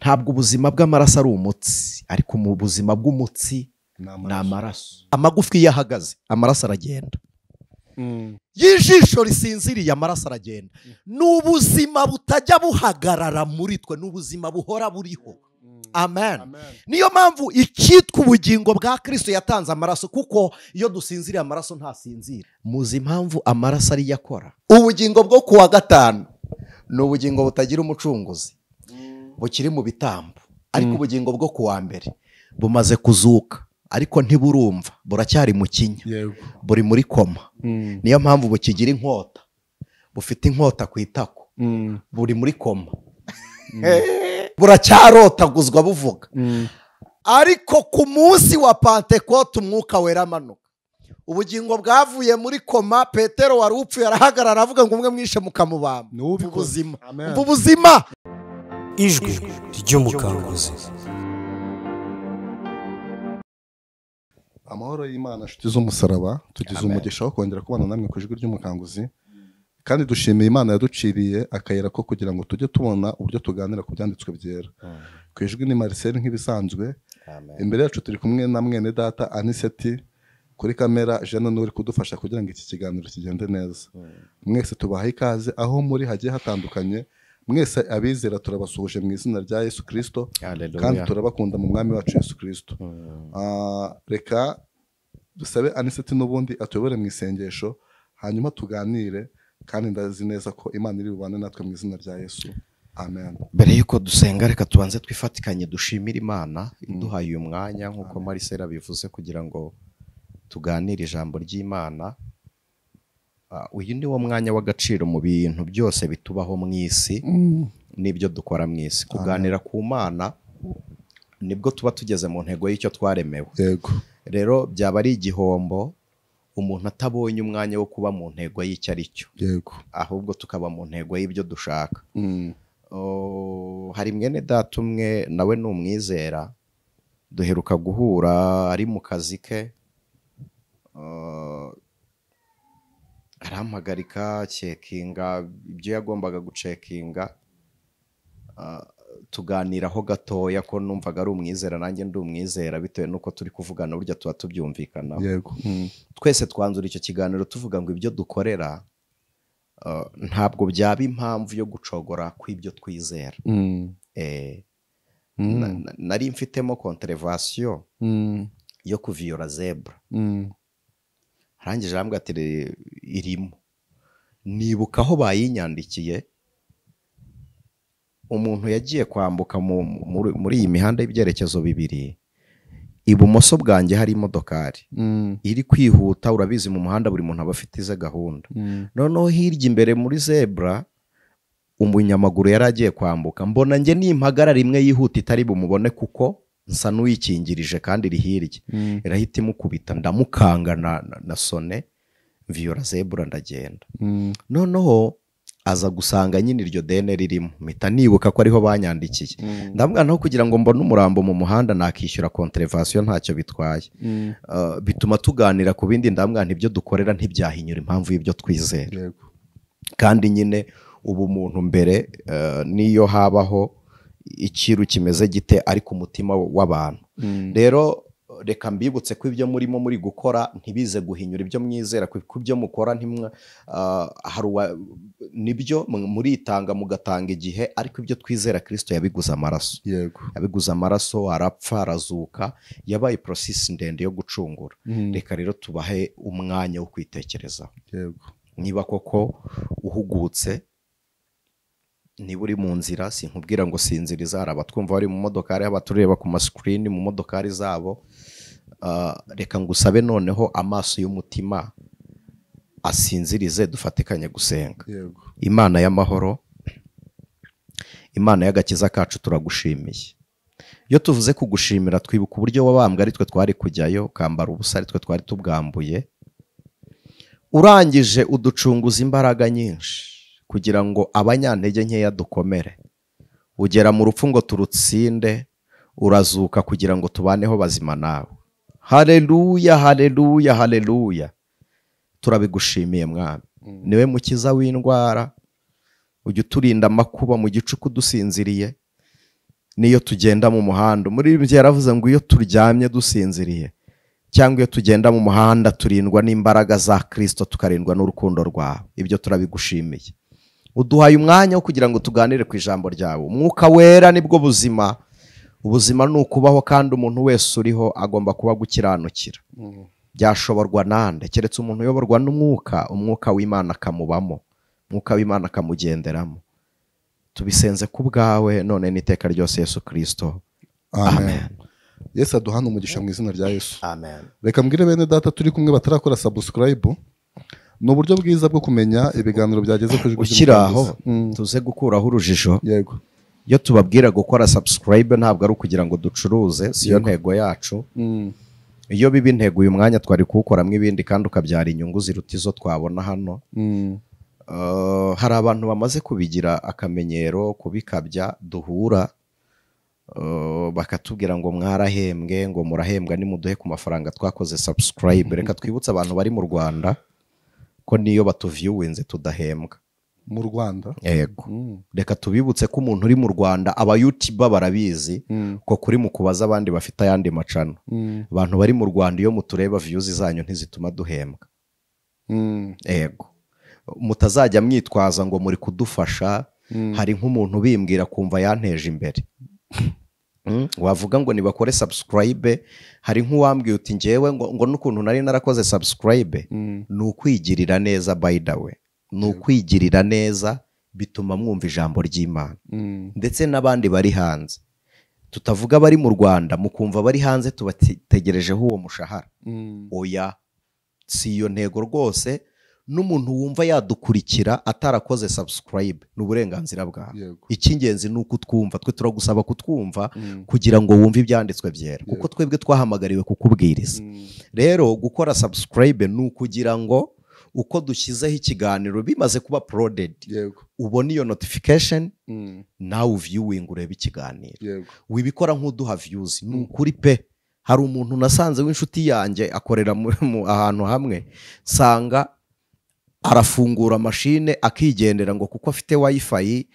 Ntabwo ubuzima bw'amaraso ari umutsi, ariko mu buzima bw'umutsi ni amaraso. Amagufwa iyo ahagaze amaraso aragenda. Y'ijisho risinziriye amaraso aragenda. Ni ubuzima butajya buhagarara muri twe, ni ubuzima buhora buriho. Amen. Niyo mpamvu icyitwa ubugingo bwa Kristo yatanze amaraso, kuko iyo dusinziriye amaraso ntasinzira. Muzi impamvu amaraso ari yakora? Ubugingo bwo kuwa gatanu ni ubugingo butagira umucunguzi, bukiri mu bitambo. Ariko ubugingo bwo kuwa mbere bumaze kuzuka, ariko ntiburumva, buracyari mu kinya, buri muri koma. Niyo mpamvu bukigira inkota, bufite inkota ku itako, buri muri koma, buracyarotaguzwa buvuga. Ariko ku munsi wa Pantekote umwuka wera amanuka, ubugingo bwavuye muri koma. Petero wari upfuye arahagarara avuga ngo umwe mwishe mukamubamba. Ubuzima, ubuzima. Ijwi ry'umukanguzi. Amahoro y'Imana nshuti z'umusaraba, tugize umugisha wo kongera kubana namwe ku ijwi ry'umukanguzi, kandi dushimiye Imana yaduciriye akayira ko kugira ngo tujye tubona uburyo tuganira ku byanditswe byera. Ku ijwi ni Marcel nk'ibisanzwe. Imbere yacu turi kumwe na mwene data Aniseti, kuri kamera Jeanne n'uri kudufasha kugira ngo iki kiganiro kigende neza. Mwese tubaha ikaze aho muri hagiye hatandukanye. Mwese abizera turabasuhuje mu izina rya Yesu Kristo, kandi turabakunda mu mwami wacu Yesu Kristo. Reka dusabe Aniseti n'ubundi atuyobore mu isengesho, hanyuma tuganire, kandi ndazi neza ko Imana iri bubane natwe mu izina rya Yesu. Amen. Mbere yuko dusenga reka tubanze twifatikanye dushimire Imana iduhaye uyu mwanya, nkuko Marcel abivuze, kugira ngo tuganire ijambo ry'Imana. Uyu ni wo mwanya w'agaciro mu bintu byose bitubaho mu isi n'ibyo dukora mu isi. Kuganira ku Mana nibwo tuba tugeze mu ntego y'icyo twaremewe. Yego. Rero byaba ari igihombo umuntu atabonye umwanya wo kuba mu ntego y'icyo ari cyo. Yego. Ahubwo tukaba mu ntego y'ibyo dushaka. Hari mwene data umwe nawe ni umwizera, duheruka guhura ari mu kazi ke, arampagarika cekinga ibyo yagombaga gucekinga, tuganiraho gatoya ko numvaga ari umwizera nanjye ndi umwizera, bitewe nuko turi kuvugana burya tuba tubyumvikana. Yego. Twese twanzura icyo kiganiro tuvuga ngo ibyo dukorera ntabwo byaba impamvu yo gucogora kw'ibyo twizera. Nari mfitemo contravention yo kuviyora zebra. Arangije arambwira ati irimo. Nibuka aho bayinyandikiye, umuntu yagiye kwambuka muri iyi mihanda y'ibyerekezo bibiri, ibumoso bwanjye hari imodokari iri kwihuta. Urabizi mu muhanda buri muntu aba afite ize gahunda. Noneho hirya imbere muri zebra umunyamaguru yari agiye kwambuka, mbona njye nimpagarara imwe yihuta itari bumubone kuko nsa n'uwikingirije kandi iri hirya, irahita imukubita, ndamukanga na sone mviyora zebra ndagenda. Noneho aza gusanga nyine iryo dene ririmo, mpita nibuka ko ariho banyandikiye. Ndamubwira naho kugira ngo mbone umurambo mu muhanda nakishyura contravention ntacyo bitwaye. Bituma tuganira ku bindi, ndamubwira nti ibyo dukorera ntibyahinyura impamvu y'ibyo twizera. Kandi nyine ubu muntu mbere niyo habaho ikiru kimeze gite, ariko umutima w'abantu. Rero reka mbibutse ko ibyo murimo muri gukora ntibize guhinyura ibyo mwizera, kuko ibyo mukora ntimwe nibyo muritanga mugatanga igihe, ariko ibyo twizera Kristo yabiguze amaraso. Yego. Yabiguze amaraso, arapfa, arazuka, yabaye process ndende yo gucungura. Reka rero tubahe umwanya wo kwitekerezaho. Yego. Niba koko uhugutse, niba uri mu nzira, sinkubwira ngo sinziriza, hari abatwumva bari mu modokari, abatureba ku mascreen mu modokari zabo, reka ngusabe noneho amaso y'umutima asinzirize, dufatikanye gusenga. Yego. Imana y'amahoro, Imana y'agakiza kacu, turagushimiye. Iyo tuvuze kugushimira twibuka uburyo wabambwe ari twe twari kujyayo, ukambara ubusa ari twe twari tubwambuye, urangije uducunguza imbaraga nyinshi kugira ngo abanyantege nkeya dukomere. Ugera mu rupfu ngo turutsinde, urazuka kugira ngo tubaneho bazima nawe. Haleluya, haleluya, haleluya. Turabigushimiye Mwami. Niwe mukiza w'indwara, ujya uturinda amakuba mu gicuku dusinziriye. Niyo tugenda mu muhanda, muri ibyo yaravuze ngo iyo turyamye dusinziriye cyangwa iyo tugenda mu muhanda turindwa n'imbaraga za Kristo, tukarindwa n'urukundo rwawe. Ibyo turabigushimiye. Uduhaye umwanya wo kugira ngo tuganire ku ijambo ryawe. Umwuka wera nibwo buzima. Ubuzima ni ukubaho, kandi umuntu wese uriho agomba kuba gukiranukira. Byashoborwa nande keretse umuntu uyoborwa n'umwuka, umwuka w'Imana akamubamo, umwuka w'Imana akamugenderamo. Tubisenze ku bwawe none n'iteka ryose Yesu Kristo. Amen. Yesu aduhana umugisha mu izina rya Yesu. Amen. Reka mbwire bene data turi kumwe batarakora subscribe, ni uburyo bwiza bwo kumenya ibiganiro byageze ku ijwi. Ukiri aho tuze gukuraho urujijo. Yego. Iyo tubabwira gukora subscribe ntabwo ari ukugira ngo ducuruze, si yo ntego yacu. Iyo biba intego uyu mwanya twari kuwukoramo ibindi kandi ukabyara inyungu ziruta izo twabona hano. Hari abantu bamaze kubigira akamenyero, kubikabya, duhura bakatubwira ngo mwarahembwe, ngo murahembwa nimuduhe ku mafaranga twakoze subscribe. Reka twibutse abantu bari mu Rwanda ko niyo batuviewinze tudahembwa. Mu Rwanda? Yego. Reka tubibutse ko umuntu uri mu Rwanda, aba YouTuber barabizi ko kuri mu kubaza abandi bafite ayandi macano. Abantu bari mu Rwanda iyo mutureba views zanyu ntizituma duhembwa. Yego. Mutazajya mwitwaza ngo muri kudufasha. Hari nk'umuntu bimbwira kumva yanteje imbere. Wavuga ngo nibakore subscribe, hari nk'uwambwiye uti ngewe ngo n'ukuntu nari narakoze subscribe, ni ukwigirira neza. By the way, ni ukwigirira neza bituma mwumva ijambo ry'Imana. Ndetse n'abandi bari hanze, tutavuga bari mu Rwanda, mukumva bari hanze tubategerejeho uwo mushahara. Oya, si iyo ntego rwose. N'umuntu wumva yadukurikira atarakoze subscribe ni uburenganzira bwawe. Icy'ingenzi ni uko twumva, twe turagusaba kutwumva kugira ngo wumve ibyanditswe byera, kuko twebwe twahamagariwe kukubwiriza. Rero gukora subscribe ni ukugira ngo uko dushyizeho ikiganiro bimaze kuba uploaded, ubone iyo notification, nawe viewing urebe ikiganiro. Wibikora nk'uduha views, ni ukuri pe. Hari umuntu nasanze w'inshuti yanjye akorera ahantu hamwe, sanga arafungura mashine akigendera ngo kuko afite wifi,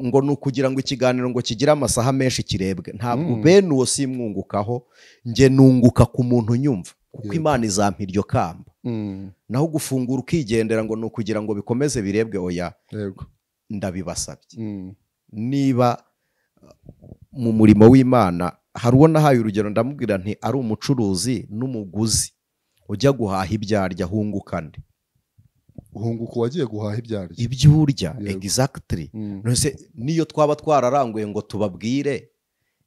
ngo ni ukugira ngo ikiganiro ngo kigire amasaha menshi kirebwe. Ntabwo bene uwo simwungukaho, nge nunguka ku muntu nyumva, kuko Imana izampa iryo kamba. Naho gufungura ukigendera ngo ni ukugira ngo bikomeze birebwe, oya. Ndabibasabye. Niba mu murimo w'Imana hari uwo nahaye urugero, ndamubwira nti ari umucuruzi n'umuguzi ujya guhaha ibyo arya ahungukane. Uhunguka wagiye guhaha ibyo arya, ibyo urya. Exactly. None niyo twaba twararanguye ngo tubabwire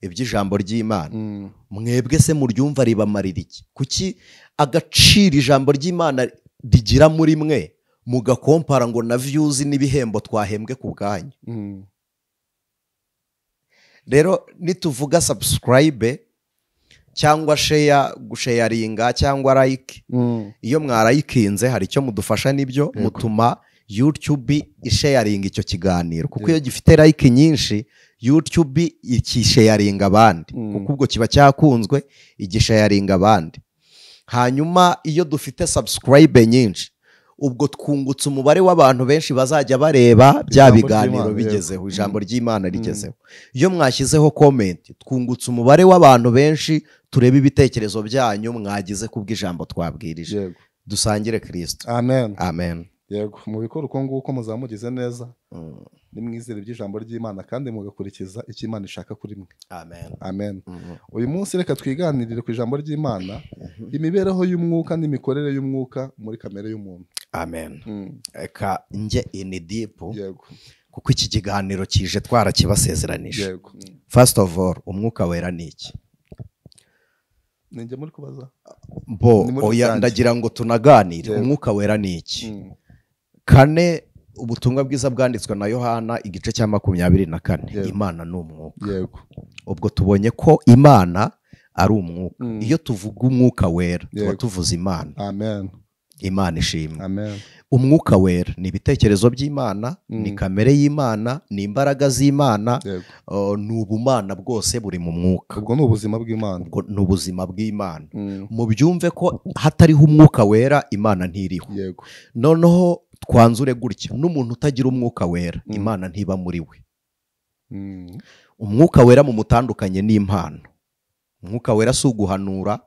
iby'ijambo ry'Imana, mwebwe se muryumva ribamarira iki? Kuki agaciro ijambo ry'Imana rigira muri mwe mugakompara ngo na views n'ibihembo twahembwe ku bwanyu? Rero nituvuga subscribe cyangwa share, gusharinga cyangwa like, iyo mwarayikinze hari icyo mudufasha nibyo, mutuma YouTube isharinga icyo kiganiro, kuko iyo gifite like nyinshi YouTube ikisharinga abandi, kuko ubwo kiba cyakunzwe igisharinga abandi. Hanyuma iyo dufite subscribe nyinshi, ubwo twungutse umubare w'abantu benshi bazajya bareba bya biganiro bigezeho, ijambo ry'Imana rigezeho. Iyo mwashyizeho comment, twungutse umubare w'abantu benshi tureba ibitekerezo byanyu mwagize kubw'ijambo twabwirije. Dusangire Kristo. Amen. Amen. Yego, mubikora uko nguko muzamugize neza. Nimwizere iby'ijambo ry'Imana kandi mugakurikiza icyo Imana ishaka kuri mwe. Amen. Amen. Uyu munsi reka twiganirire ku ijambo ry'Imana, imibereho y'umwuka n'imikorere y'umwuka muri kamere y'umuntu. Amen. Reka nje in deep. Yego. Kuko iki kiganiro kije twarakibasezeranije. Yego. First of all, umwuka wera ni iki? Ninjye muri kubaza. Bo, oya, ndagira ngo tunaganire. Umwuka wera ni iki? Kane, ubutumwa bwiza bwanditswe na Yohana igice cya 24. Imana ni umwuka. Yego. Ubwo tubonye ko Imana ari umwuka. Iyo tuvuga umwuka wera tuba tuvuze Imana. Amen. Imana ishimwe. Amen. Umwuka wera ni ibitekerezo by'Imana, ni kamere y'Imana, ni imbaraga z'Imana, ni ubumana bwose buri mu mwuka. Ubwo ni ubuzima bw'Imana. Ubwo ni ubuzima bw'Imana. Mubyumve ko hatariho umwuka wera Imana ntiriho. Yego. Noneho twanzure gutya, n'umuntu utagira umwuka wera Imana ntiba muri we. Umwuka wera mu mutandukanye n'impano. Umwuka wera si uguhanura,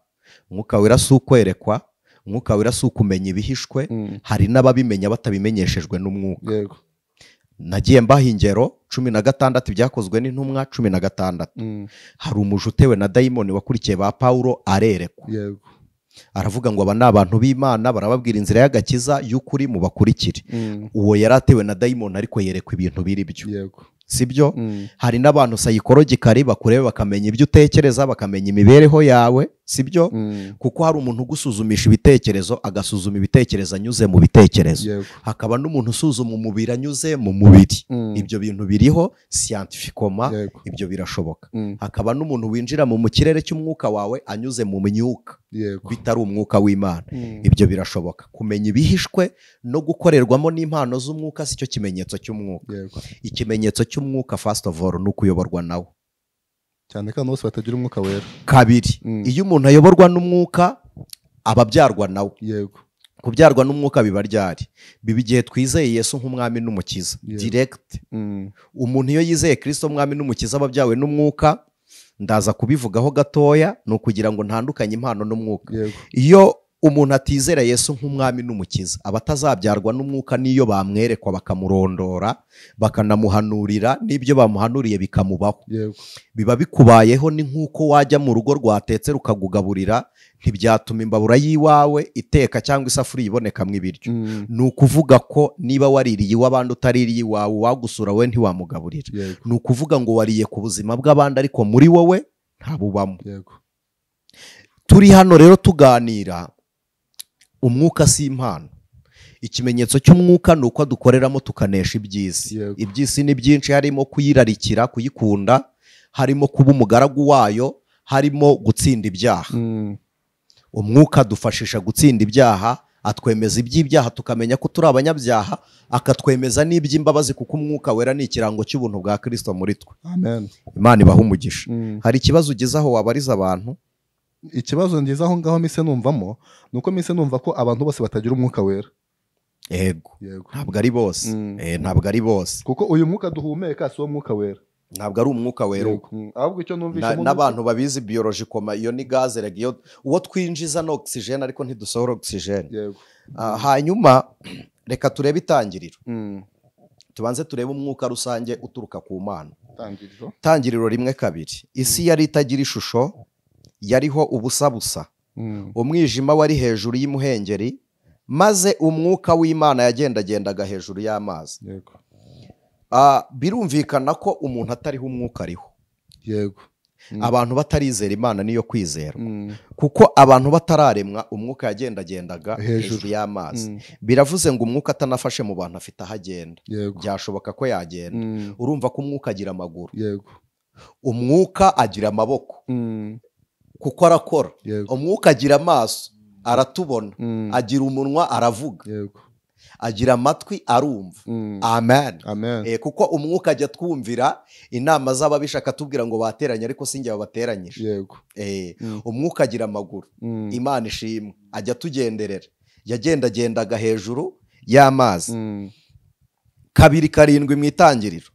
umwuka wera si ukwerekwa, umwuka wera si ukumenya ibihishwe. Hari n'ababimenya batabimenyeshejwe n'umwuka. Yego. Nagiye mbaha ingero 16 ibyakozwe n'intumwa 16. Hari umuja utewe na dayimoni wakurikiye ba Paulo arerekwa. Yego. Aravuga ngo aba ni abantu b'Imana, barababwira inzira y'agakiza y'ukuri mubakurikire. Uwo yaratewe na dayimoni ariko yerekwa ibintu biri byo. Yego. Sibyo? Hari n'abantu psychologically bakureba bakamenya ibyo utekereza, bakamenya imibereho yawe, sibyo? Kuko hari umuntu ugusuzumisha ibitekerezo, agasuzuma ibitekerezo anyuze mu bitekerezo. Hakaba n'umuntu usuzuma umubiri anyuze mu mubiri. Ibyo bintu biriho scientifiquement, ibyo birashoboka. Hakaba n'umuntu winjira mu kirere cy'umwuka wawe anyuze mu myuka, bitari umwuka w'Imana. Ibyo birashoboka. Kumenya ibihishwe no gukorerwamo n'impano z'umwuka si cyo kimenyetso cy'umwuka. Ikimenyetso cy'umwuka first of all ni ukuyoborwa nawe. Cyane kandi bose batagira umwuka wera. Kabiri, iyo umuntu ayoborwa n'umwuka ababyarwa nawe. Yego. Kubyarwa n'umwuka biba ryari? Biba igihe twizeye Yesu nk'umwami n'umukiza. Direct. Umuntu iyo yizeye Kristo umwami n'umukiza ababyawe n'umwuka. Ndaza kubivugaho gatoya, ni ukugira ngo ntandukanye impano n'umwuka. Iyo umuntu atizera Yesu nk'umwami n'umukiza aba atazabyarwa n'umwuka, n'iyo bamwerekwa bakamurondora bakanamuhanurira, n'ibyo bamuhanuriye bikamubaho. Biba bikubayeho ni nk'uko wajya mu rugo rwatetse rukagugaburira, ntibyatuma imbabura y'iwawe iteka cyangwa isafuriya ibonekamo ibiryo. Ni ukuvuga ko niba waririye iw'abandi utaririye iwawe, uwagusura we ntiwamugaburira. Ni ukuvuga ngo wariye ku buzima bw'abandi ariko muri wowe ntabubamo. Turi hano rero tuganira, umwuka si impano. Ikimenyetso cy'umwuka ni uko dukoreramo tukanesha iby'isi. Iby'isi ni byinshi, harimo kuyirarikira, kuyikunda, harimo kuba umugaragu wayo, harimo gutsinda ibyaha. Umwuka dufashisha gutsinda ibyaha, atwemeza iby'ibyaha tukamenya ko turi abanyabyaha, akatwemeza n'iby'imbabazi, kuko umwuka wera ni ikirango cy'ubuntu bwa Kristo muri twe. Amen. Imana ibahe umugisha. Hari ikibazo ugize aho wabariza abantu? Ikibazo ngize aho ngaho mise numvamo nuko mise numva ko abantu bose batagira umwuka wera. Yego. Ntabwo ari bose. Ntabwo ari bose. Kuko uyu mwuka duhumeka si wo mwuka wera. Ntabwo ari umwuka wera. Ahubwo icyo numvishe n'abantu babizi biology koma iyo ni gaze rega, uwo twinjiza no oxygen ariko ntidusohora oxygen. Yego. Hanyuma reka turebe itangiriro. Tubanze turebe umwuka rusange uturuka ku Mana. Tangiriro 1:2. Isi yari itagira ishusho, yariho ubusa busa. Umwijima wari hejuru y'imuhengeri, maze umwuka w'Imana yagendagendaga hejuru y'amazi. Yego. Birumvikana ko umuntu atariho umwuka ariho. Yego. Abantu batarizera Imana niyo kwizera. Kuko abantu batararemwa umwuka yagendagendaga hejuru y'amazi. Biravuze ngo umwuka atanafashe mu bantu afite aho agenda. Byashoboka ko yagenda. Urumva ko umwuka agira amaguru. Yego. Umwuka agira amaboko. Kuko arakora. Umwuka agira amaso aratubona, agira umunwa aravuga, agira amatwi arumva. Amen. Amen. Kuko umwuka ajya twumvira inama z'ababishaka tubwira ngo bateranye ariko sinjye babateranyije. Yego. Umwuka agira amaguru. Imana ishimwe, ajya tugenderera. Yagendagendaga hejuru y'amazi. 2:7 mu itangiriro.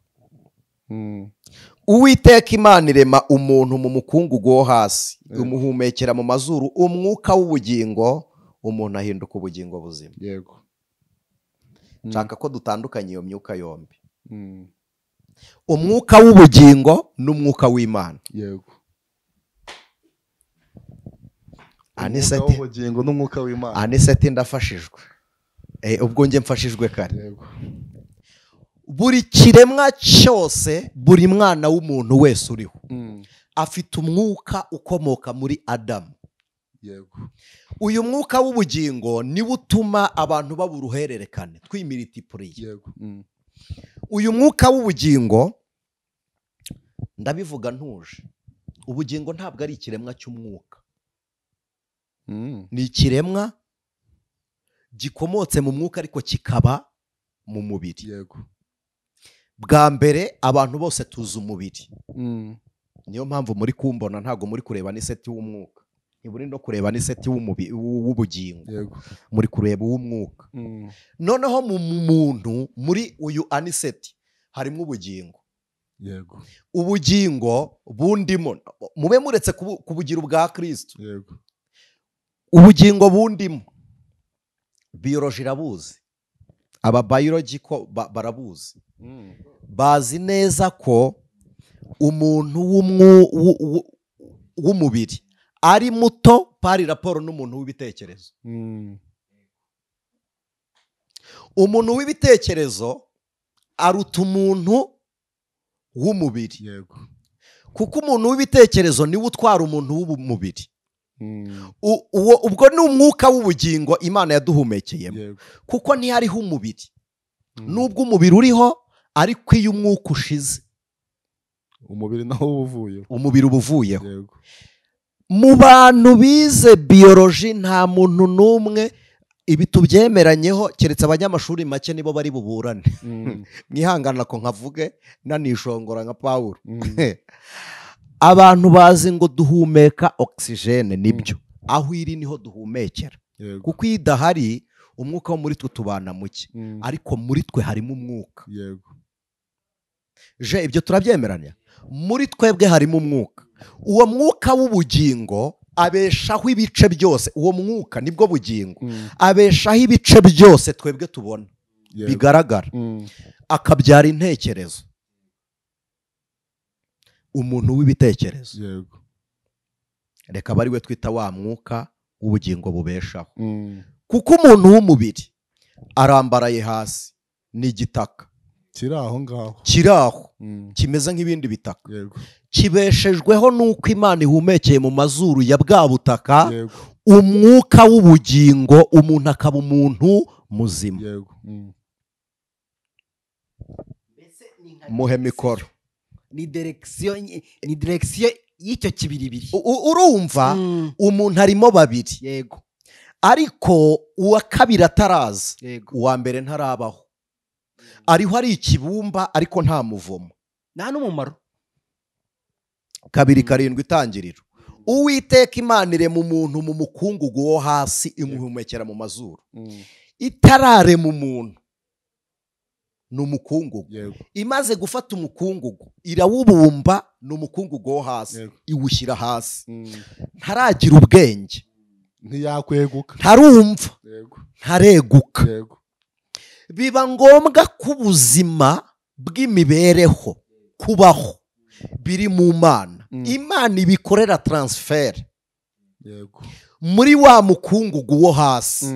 Uwiteka Imana irema umuntu mu mukungugu wo hasi, umuhumekera mu mazuru umwuka w'ubugingo, umuntu ahinduka ubugingo buzima. Yego. Nshaka ko dutandukanye iyo myuka yombi. Umwuka w'ubugingo n'umwuka w'Imana. Yego. Aniseti w'ubugingo n'umwuka w'Imana. Aniseti ndafashijwe. Ubwo nge mfashijwe kare. Yego. Buri kiremwa cyose, buri mwana w'umuntu wese uriho afite umwuka ukomoka muri Adamu. Yego. Uyu mwuka w'ubugingo niwo utuma abantu baba uruhererekane, twimiritipuriye. Yego. Uyu mwuka w'ubugingo, ndabivuga ntuje, ubugingo ntabwo ari ikiremwa cy'umwuka. Ni ikiremwa gikomotse mu mwuka ariko kikaba mu mubiri. Yego. Bwa mbere abantu bose tuzi umubiri. Niyo mpamvu muri kumbona ntago muri kureba n'iseti w'umwuka. Ntiburi no kureba n'iseti w'ubugingo. Yego. Muri kureba uw'umwuka. Noneho mu muntu muri uyu aniseti harimo ubugingo. Yego. Ubugingo bundimo, mube muretse kubugira ubwa Kristo. Yego. Ubugingo bundimo biology irabuzi, aba biological barabuzi. Bazi neza ko umuntu w'umubiri ari muto pari raporo n'umuntu w'ibitekerezo. Umuntu w'ibitekerezo aruta umuntu w'umubiri. Yego. Kuko umuntu w'ibitekerezo niwe utwara umuntu w'umubiri. Ubwo ni umwuka w'ubugingo Imana yaduhumekeyemo. Kuko ntihariho umubiri. Nubwo umubiri uriho, ariko iyo umwuka ushize umubiri nawo uvuyeho. Umubiri ubuvuyeho. Yego. Mu bantu bize biology nta muntu n'umwe ibi tubyemeranyeho, keretse abanyamashuri make nibo bari buburane. Mwihangana ko nkavuge nanishongora nka Paulo. Abantu bazi ngo duhumeka oxygene, nibyo. Aho iri niho duhumekera. Kuko iyo idahari umwuka wo muri twe tubana muke, ariko muri twe harimo umwuka. Yego. Je ibyo turabyemeranya. Muri twebwe harimo umwuka. Uwo mwuka w'ubugingo abeshaho ibice byose. Uwo mwuka nibwo bugingo. Abeshaho ibice byose twebwe tubona bigaragara. Akabyara intekerezo. Umuntu w'ibitekerezo. Yego. Reka bari we twita wa mwuka w'ubugingo bubeshaho. Kuko umuntu w'umubiri arambaraye hasi ni igitaka kiri aho ngaho, kiri aho kimeze nk'ibindi bitaka. Yego. Kibeshejweho nuko Imana ihumekeye mu mazuru ya bwa butaka umwuka w'ubugingo, umuntu akaba umuntu muzima. Yego. Muhe mikoro. Ni direction y'icyo kibiribiri. Urumva umuntu arimo babiri. Yego. Ariko uwa kabiri ataraza, uwa mbere ntarabaho. Ariho ari ikibumba ariko nta muvomo, nta n'umumaro. 2:7 Itangiriro. Uwiteka Imana irema umuntu mu mukungugu wo hasi, imuhumekera mu mazuru. Itararema umuntu ni umukungugu. Imaze gufata umukungugu irawubumba, ni umukungugu wo hasi, iwushyira hasi. Ntaragira ubwenge, ntiyakweguka, ntarumva, ntareguka. Biba ngombwa ko ubuzima bw'imibereho kubaho biri mu Mana. Imana ibikorera transfer. Yego. Muri wa mukungugu wo hasi,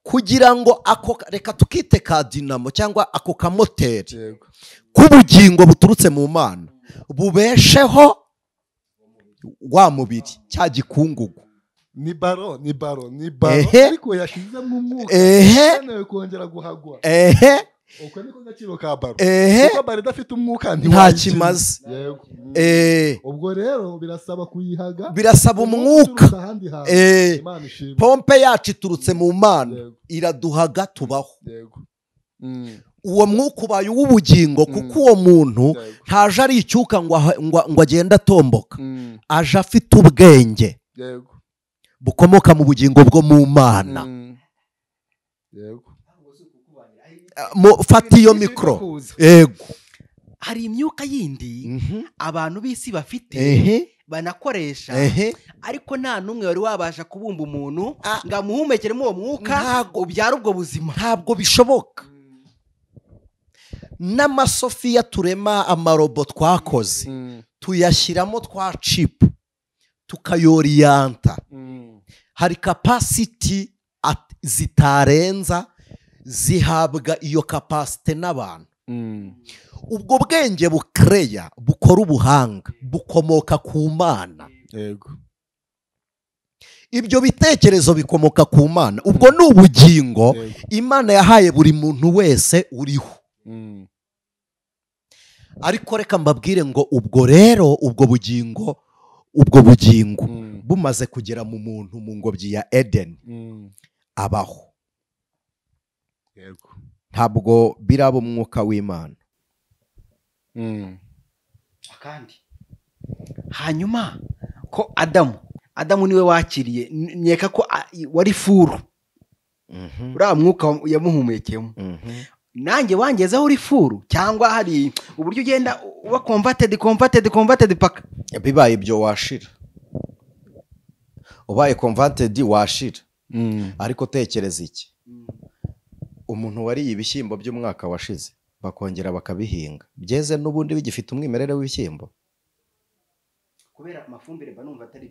kugira ngo ako, reka tukite ka dinamo cyangwa ako kamoteri k'ubugingo buturutse mu Mana bubesheho wa mubiri, cya gikungugu. Ni baro, ni baro, ni baro, ariko yashizemo umwuka. Ehe. Kongera guhagwa. Ehe. Uko niko gaciro ka baro. Ehe. Kuko baro idafite umwuka nta kimaze. Yego. Ubwo rero birasaba kuyihaga. Birasaba umwuka. Pompe yacu iturutse mu Mana iraduhaga tubaho. Yego. Uwo mwuka ubaye uw'ubugingo, kuko uwo muntu ntaje ari icyuka ngo agende atomboka. Aje afite ubwenge. Yego. Bukomoka mu bugingo bwo mu Mana. Yego. Fata iyo mikoro. Yego. Hari imyuka yindi abantu b'isi bafite banakoresha, ariko nta n'umwe wari wabasha kubumba umuntu ngo amuhumekeremo uwo mwuka ubyara ubwo buzima. Ntabwo bishoboka. N'amasofiya turema, amarobo twakoze tuyashyiramo twa chip tukayoriyanta. Hari capacity zitarenza, zihabwa iyo capacity n'abantu. Ubwo bwenge bukreya bukora ubuhanga bukomoka ku Mana. Yego. Ibyo bitekerezo bikomoka ku Mana. Ubwo ni ubugingo Imana yahaye buri muntu wese uriho. Ariko reka mbabwire ngo ubwo rero ubwo bugingo, ubwo bugingo bumaze kugera mu muntu mu ngobyi ya Eden, abaho. Yego. Ntabwo biraba umwuka w'Imana. Akandi hanyuma ko Adamu niwe wakiriye, nkeka ko wari furu. Uriya mwuka yamuhumekeyemo. Nanjye wangezeho uri furu cyangwa hari uburyo ugenda uba converted paka bibaye ibyo washira. Ubaye converted washira. Ariko tekereza iki, umuntu wariye ibishyimbo by'umwaka washize bakongera bakabihinga byeze n'ubundi bigifite umwimerere w'ibishyimbo, kubera amafumbire banumva atari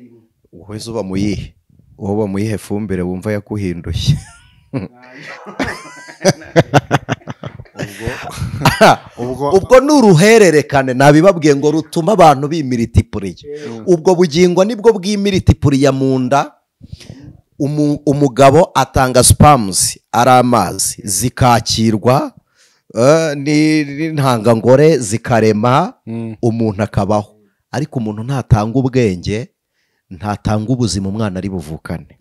bimwe. Wowe uba muyihe, wowe muyihe fumbire wumva yakuhinduye? Ubwo ni uruhererekane nabibabwiye ngo rutuma abantu bimiritipuriye. Ubwo bugingo nibwo bwimiritipuriye mu nda. Umugabo atanga sperms ari amazi zikakirwa n'intangangore zikarema umuntu akabaho. Ariko umuntu ntatanga ubwenge, ntatanga ubuzima umwana ari buvukane.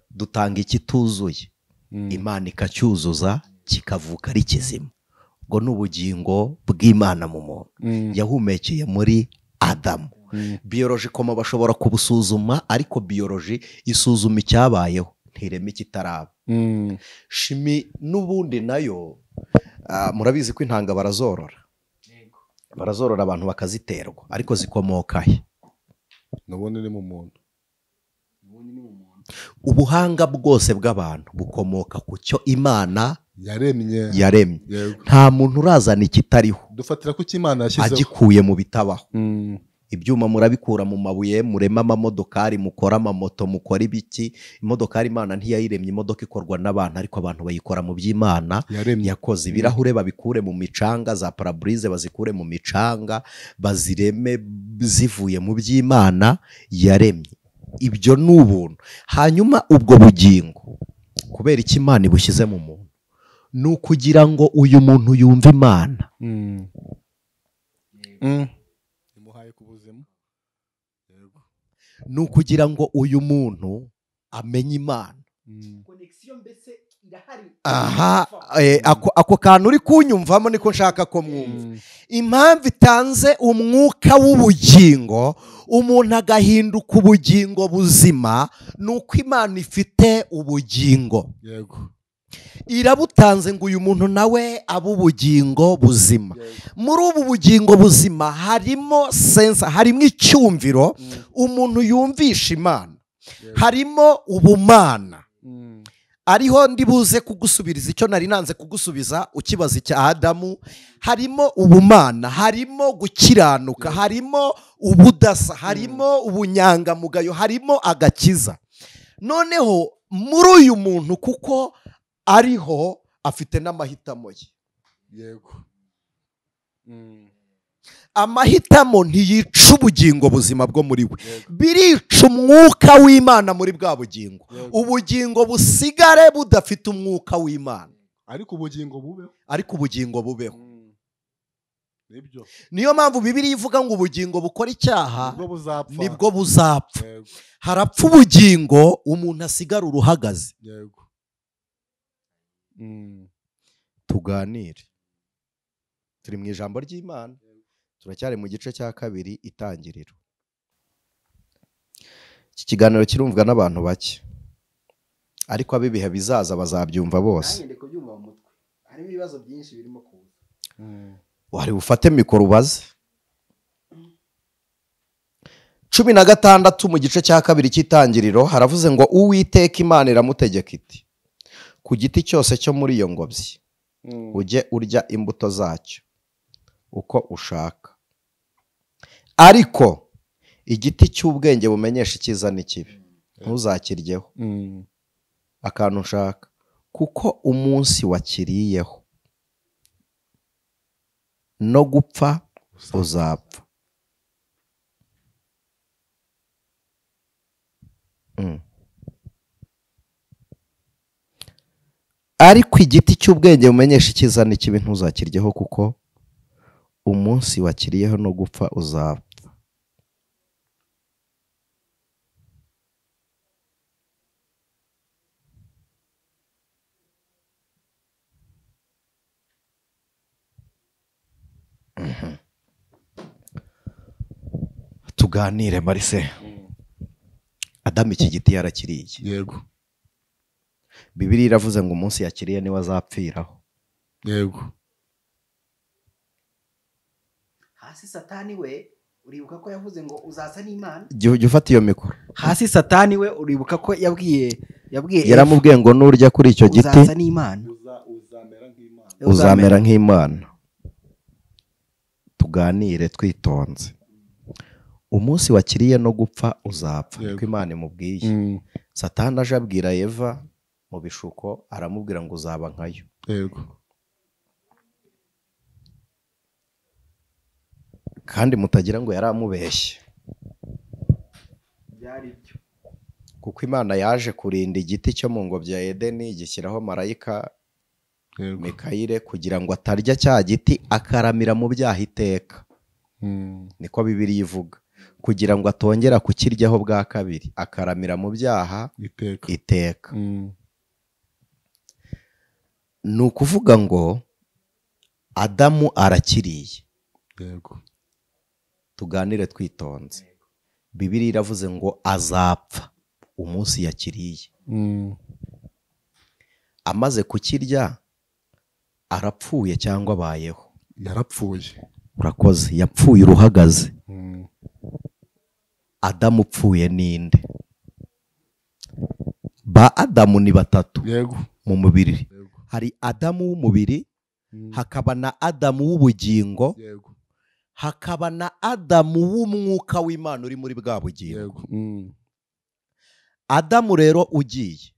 Dutanga ikituzuye, Imana ikacyuzuza kikavuka ari kizima. Ubwo ni ubugingo bw'Imana mu muntu yahumekeye muri Adamu. Biology koma bashobora kubusuzuma, ariko biology isuzuma icyabayeho ntirema ikitaraba. Shimi n'ubundi nayo murabizi ko intanga barazorora abantu bakaziterwa, ariko zikomoka he? N'ubundi ni mu muntu. Ubuhanga bwose bw'abantu bukomoka ku cyo Imana yaremye. Nta muntu urazana ikitariho, dufatira ku cyo Imana yashyizeho agikuye mu bitabaho. Ibyuma murabikura mu mabuye, murema amamodokari, mukora amamoto, mukora ibiki. Imodokari Imana ntiyayiremye, imodoka ikorwa n'abantu, ariko abantu bayikora mu by'Imana yakoze. Ibirahure babikure mu micanga, za parabrise bazikure mu micanga, bazireme zivuye mu by'Imana yaremye. Ibyo ni ubuntu. Hanyuma ubwo bugingo kubera iki Imana ibushyize mu muntu? Ni ukugira ngo uyu muntu yumve Imana. Ni ukugira ngo uyu muntu amenye Imana. Aha, ako kantu uri kunyumvamo niko nshaka ko mwumva. Impamvu itanze umwuka w'ubugingo, umuntu agahinduka ubugingo buzima, ni uko Imana ifite ubugingo. Yego. Irabutanze ngo uyu muntu nawe abe ubugingo buzima. Muri ubu bugingo buzima harimo sensa, harimo icyumviro umuntu yumvisha Imana, harimo ubumana. Ariho ndibuze kugusubiriza icyo nari nanze kugusubiza ukibaza icya Adamu. Harimo ubumana, harimo gukiranuka, harimo ubudasa, harimo ubunyangamugayo, harimo agakiza. Noneho muri uyu muntu kuko ariho afite n'amahitamo ye. Yego. Amahitamo ntiyica ubugingo buzima bwo muri we, birica umwuka w'Imana muri bwa bugingo. Ubugingo busigare budafite umwuka w'Imana, ariko ubugingo bubeho. Ariko ubugingo bubeho. Niyo mpamvu Bibiliya ivuga ngo ubugingo bukora icyaha nibwo buzapfa. Harapfa ubugingo, umuntu asigara uruhagaze. Yego. Tuganire. Turi mu ijambo ry'Imana. Turacyari mu gice cya kabiri itangiriro. Iki kiganiro kirumvwa n'abantu bake, ariko ab'ibihe bizaza bazabyumva bose. Wari ufate mikoro ubaze. 16 mu gice cya kabiri cy'itangiriro haravuze ngo Uwiteka Imana iramutegeka iti, ku giti cyose cyo muri iyo ngobyi ujye urya imbuto zacyo uko ushaka, ariko igiti cy'ubwenge bumenyesha icyiza n'ikibi ntuzakiryeho. Akantu ushaka, kuko umunsi wakiriyeho no gupfa uzapfa. Ariko igiti cy'ubwenge bumenyesha icyiza n'ikibi ntuzakiryeho, kuko umunsi wakiriyeho no gupfa uzapfa. Tuganire Marise. Adamu iki giti yarakiriye. Yego. Bibiliya iravuze ngo umunsi yakiriye niwe azapfiraho. Yego. Hasi Satani we uribuka ko yavuze ngo uzasa n'Imana? Jya ufata iyo mikoro. Hasi Satani we uribuka ko yabwiye yaramubwiye ngo nurya kuri icyo giti uzasa n'Imana, uzamera nk'Imana. Tuganire twitonze. Umunsi wakiriye no gupfa uzapfa, niko Imana imubwiye. Satani aje abwira Eva mu bishuko, aramubwira ngo uzaba nkayo. Yego. Kandi mutagira ngo yaramubeshye. Byari byo. Kuko Imana yaje kurinda igiti cyo mu ngobyi ya Edeni, gishyiraho marayika Mikayire kugira ngo atarya cya giti akaramira mu byaha iteka. Niko Bibiliya ivuga. Kugira ngo atongera kukiryaho bwa kabiri, akaramira mu byaha iteka. Ni ukuvuga ngo Adamu arakiriye. Yego. Tuganire twitonze. Bibiliya iravuze ngo azapfa umunsi yakiriye. Amaze kukirya arapfuye cyangwa abayeho? Yarapfuye. Urakoze, yapfuye uruhagaze. Adamu upfuye ninde? Ba Adamu ni batatu. Yego. Mu mubiri. Hari Adamu w'umubiri, hakaba na Adamu w'ubugingo, Yego. hakaba na Adamu w'umwuka w'Imana uri muri bwa bugingo. Yego. Adamu rero ugiye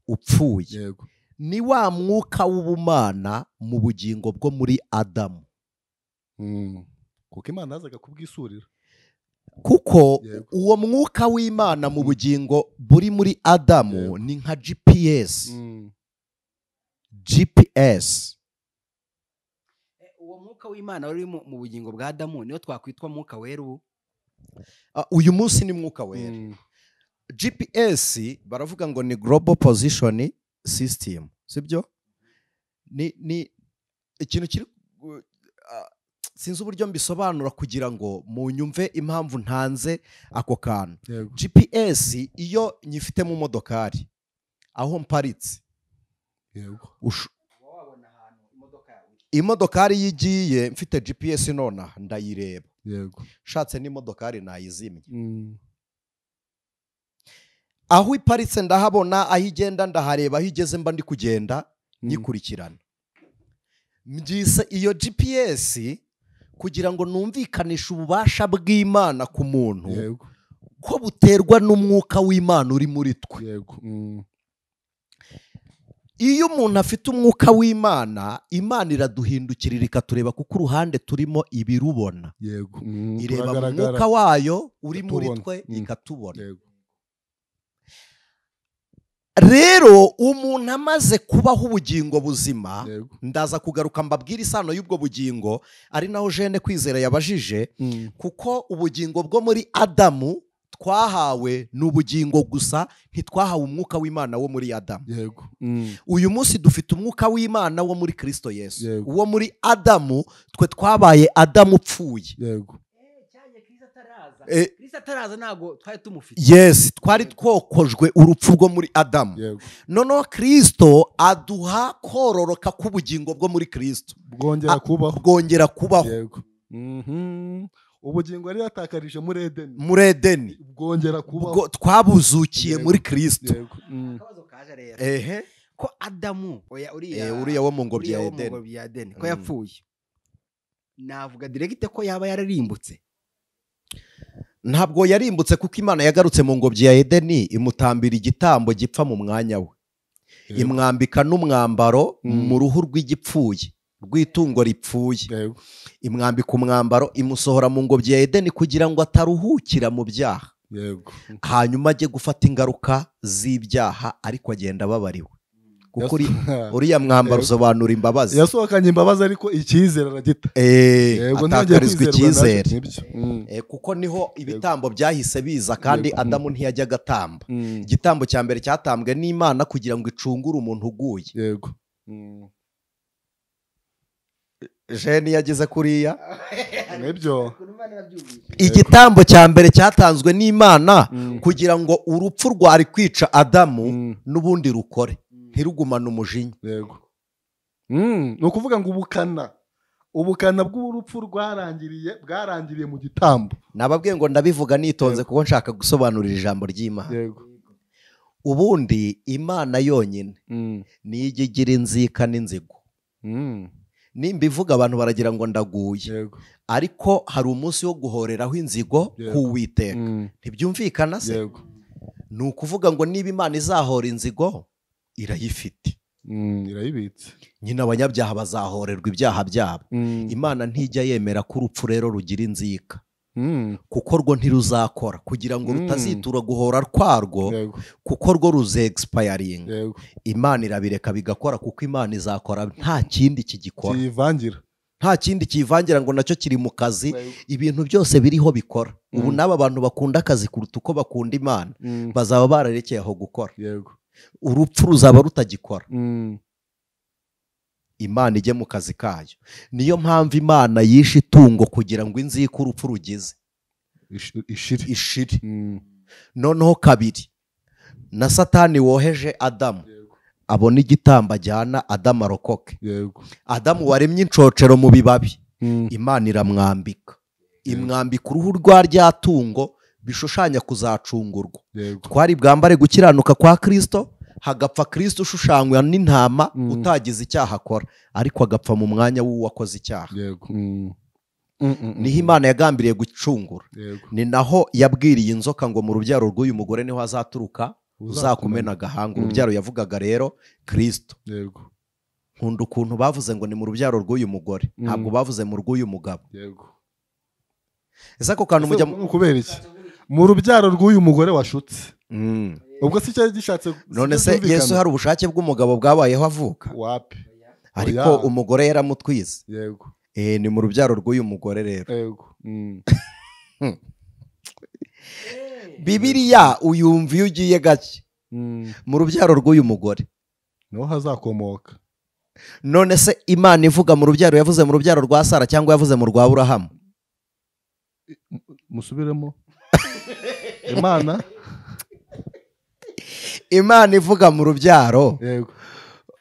upfuye, Yego, ni wa mwuka w'ubumana mu bugingo bwo muri Adamu. Kuko Imana yazaga kubwisurira. Kuko uwo mwuka w'Imana mu bugingo buri muri Adamu ni nka GPS. GPS. Uwo mwuka w'Imana uri mu bugingo bwa Adamu niyo twakwitwa mwuka wera ubu. Uyu munsi ni mwuka wera. GPS baravuga ngo ni Global Position System, sibyo? Ni ikintu kiri, sinzi uburyo mbisobanura kugira ngo munyumve impamvu ntanze ako kantu. GPS iyo nyifite mu modokari aho mparitse, yego, imodokari yigiye mfite GPS nona ndayireba, yego, shatse n'imodokari nayizimye. Aho iparitse ndahabona, aho igenda ndahareba, aho igeze mba ndi kugenda nyikurikirana. Mbyise iyo GPS kugira ngo numvikanishe ububasha bw'Imana ku muntu, ko buterwa n'umwuka w'Imana uri muri twe. Yego. Iyo umuntu afite umwuka w'Imana, Imana iraduhindukirira ikatureba kuko uruhande turimo ibirubona. Yego. Ireba mu mwuka wayo uri muri twe ikatubona. Yego. Rero umuntu amaze kubaho ubugingo buzima, ndaza kugaruka mbabwira isano y'ubwo bugingo, ari naho Jene Kwizera yabajije, kuko ubugingo bwo muri Adamu twahawe ni ubugingo gusa, ntitwahawe umwuka w'Imana wo muri Adamu. Yego. Uyu munsi dufite umwuka w'Imana wo muri Kristo Yesu. Uwo muri Adamu twe twabaye Adamu upfuye. Yego. Kristo ataraza ntago twari tumufite. Yes, twari twokojwe urupfu rwo muri Adamu. Noneho Kristo aduha kororoka k'ubugingo bwo muri Kristo, bwongera kubaho. Bwongera kubaho. Yego. Ubugingo yari yatakarije muri Edeni. Muri Edeni bwongera kubaho. Twabuzukiye muri Kristo. Akabazo kaje rero. Ko Adamu oya uriya wo mu ngobyi ya Edeni ko yapfuye, navuga direct ko yaba yararimbutse. Ntabwo yarimbutse kuko Imana yagarutse mu ngobyi ya Edeni imutambira igitambo gipfa mu mwanya we, imwambika n'umwambaro mu ruhu rw'igipfuye rw'itungo ripfuye, imwambika umwambaro imusohora mu ngobyi ya Edeni kugira ngo ataruhukira mu byaha, hanyuma ajye gufata ingaruka z'ibyaha, ariko agenda ababariwe. Kuko uriya mwambaro usobanura imbabazi. Yasohokanye imbabazi ariko icyizere aragita. Atakarizwa icyizere. Kuko niho ibitambo byahise biza, kandi Adamu ntiyajyaga atamba. Igitambo cya mbere cyatambwe n'Imana kugira ngo icungure umuntu uguye. Yego. Jeni yageze kuriya. Nibyo. Igitambo cya mbere cyatanzwe n'Imana kugira ngo urupfu rwari kwica Adamu n'ubundi rukore. Ntirugumane umujinya. Yego. Ni ukuvuga ngo ubukana bw'urupfu bwarangiriye mu gitambo. Nababwiye ngo ndabivuga nitonze kuko nshaka gusobanurira ijambo ry'Imana. Yego. Ubundi Imana yonyine niyo ijya igira inzika n'inzigo. Nimba ivuga abantu baragira ngo ndaguye. Yego. Ariko hari umunsi wo guhoreraho inzigo k'Uwiteka. Ntibyumvikana se? Yego. Ni ukuvuga ngo niba Imana izahora inzigo irayifite. Irayibitse. Nyine abanyabyaha bazahorerwa ibyaha byabo. Imana ntijya yemera ko urupfu rero rugira inzika. Kuko rwo ntiruzakora kugira ngo rutazitura guhora kwarwo, kuko rwo ruzeexpiringa. Imana irabireka bigakora kuko Imana izakora nta kindi kigikora. Nta kindi kivangira ngo nacyo kiri mu kazi, ibintu byose biriho bikora. Ubu n'aba bantu bakunda akazi kuruta uko bakunda Imana, bazaba bararekeye aho gukora. Urupfu ruzaba rutagikora. Imana ijye mu kazi kayo. Niyo mpamvu Imana yishe itungo kugira ngo inzika urupfu rugize ishire. Noneho kabiri, na Satani woheje Adamu abona igitambo ajyana Adamu arokoke. Adamu waremye incocero mu bibabi, Imana iramwambika, imwambika uruhu rwa rya tungo bishushanya kuzacungurwa. Twari bwambare gukiranuka kwa Kristo, hagapfa Kristo ushushanywa n'intama utagize icyaha akora, ariko agapfa mu mwanya w'uwakoze icyaha. Niho Imana yagambiriye gucungura. Ni naho yabwiriye inzoka ngo mu rubyaro rw'uyu mugore niho azaturuka uzakumena agahanga. Urubyaro yavugaga rero Kristo. Nkunda ukuntu bavuze ngo ni mu rubyaro rw'uyu mugore, ntabwo bavuze mu rw'uyu mugabo. Ese ako kantu mujya kubera iki? Mu rubyaro rw'uyu mugore washutse. Ubwo si cyari gishatse. None se Yesu hari ubushake bw'umugabo bwabayeho avuka? Wapi. Ariko umugore yaramutwize. Yego. Ni mu rubyaro rw'uyu mugore rero. Yego. Bibiliya uyumva iyo ugiye gake. Mu rubyaro rw'uyu mugore niho hazakomoka. None se Imana ivuga mu rubyaro, yavuze mu rubyaro rwa Sara cyangwa yavuze mu rwa Aburahamu? Musubiremo. Imana ivuga mu rubyaro. Yego.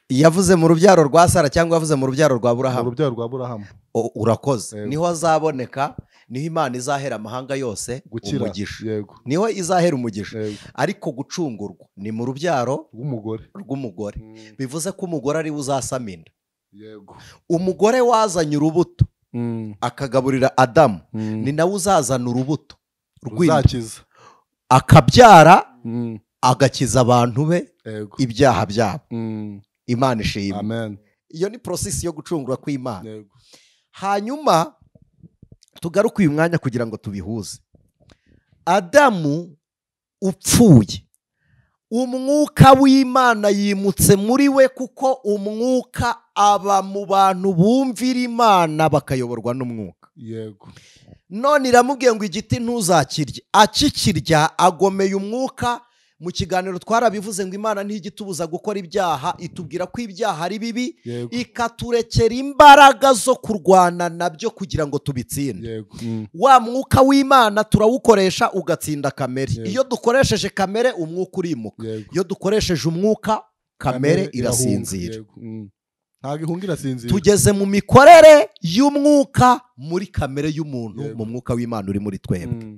Yavuze mu rubyaro rwa Sara cyangwa yavuze mu rubyaro rwa Aburahamu? Mu rubyaro rwa Aburahamu. Urakoze. Niho azaboneka, niho Imana izahera amahanga yose umugisha. Yego. Niho izahera umugisha. Ariko gucungurwa ni mu rubyaro rw'umugore. Bivuze ko umugore ari we uzasama inda. Yego. Umugore wazanye urubuto akagaburira Adamu, ni nawe uzazana urubuto rw'inda, akabyara agakiza abantu be ibyaha byabo. Imana ishimwe. Amen. Iyo ni process yo gucungura kw'Imana. Hanyuma tugaruke uyu mwanya kugira ngo tubihuze. Adamu upfuye, umwuka w'Imana yimutse muri we, kuko umwuka aba mu bantu bumvira Imana bakayoborwa n'umwuka. Yego. None iramubwiye ngo igiti ntuzakirye, akikirya agomeye umwuka. Mu kiganiro twarabivuze ngo Imana ntijya gukora ibyaha, itubwira ko ibyaha ari bibi, ikaturekera imbaraga zo kurwana nabyo kugira ngo tubitsinde. Wa mwuka w'Imana turawukoresha ugatsinda kamere. Iyo dukoresheje kamere umwuka urimuka, iyo dukoresheje umwuka kamere irasinzira. Tugeze mu mikorere y'umwuka muri kamere y'umuntu, mu mwuka w'Imana uri muri twebwe.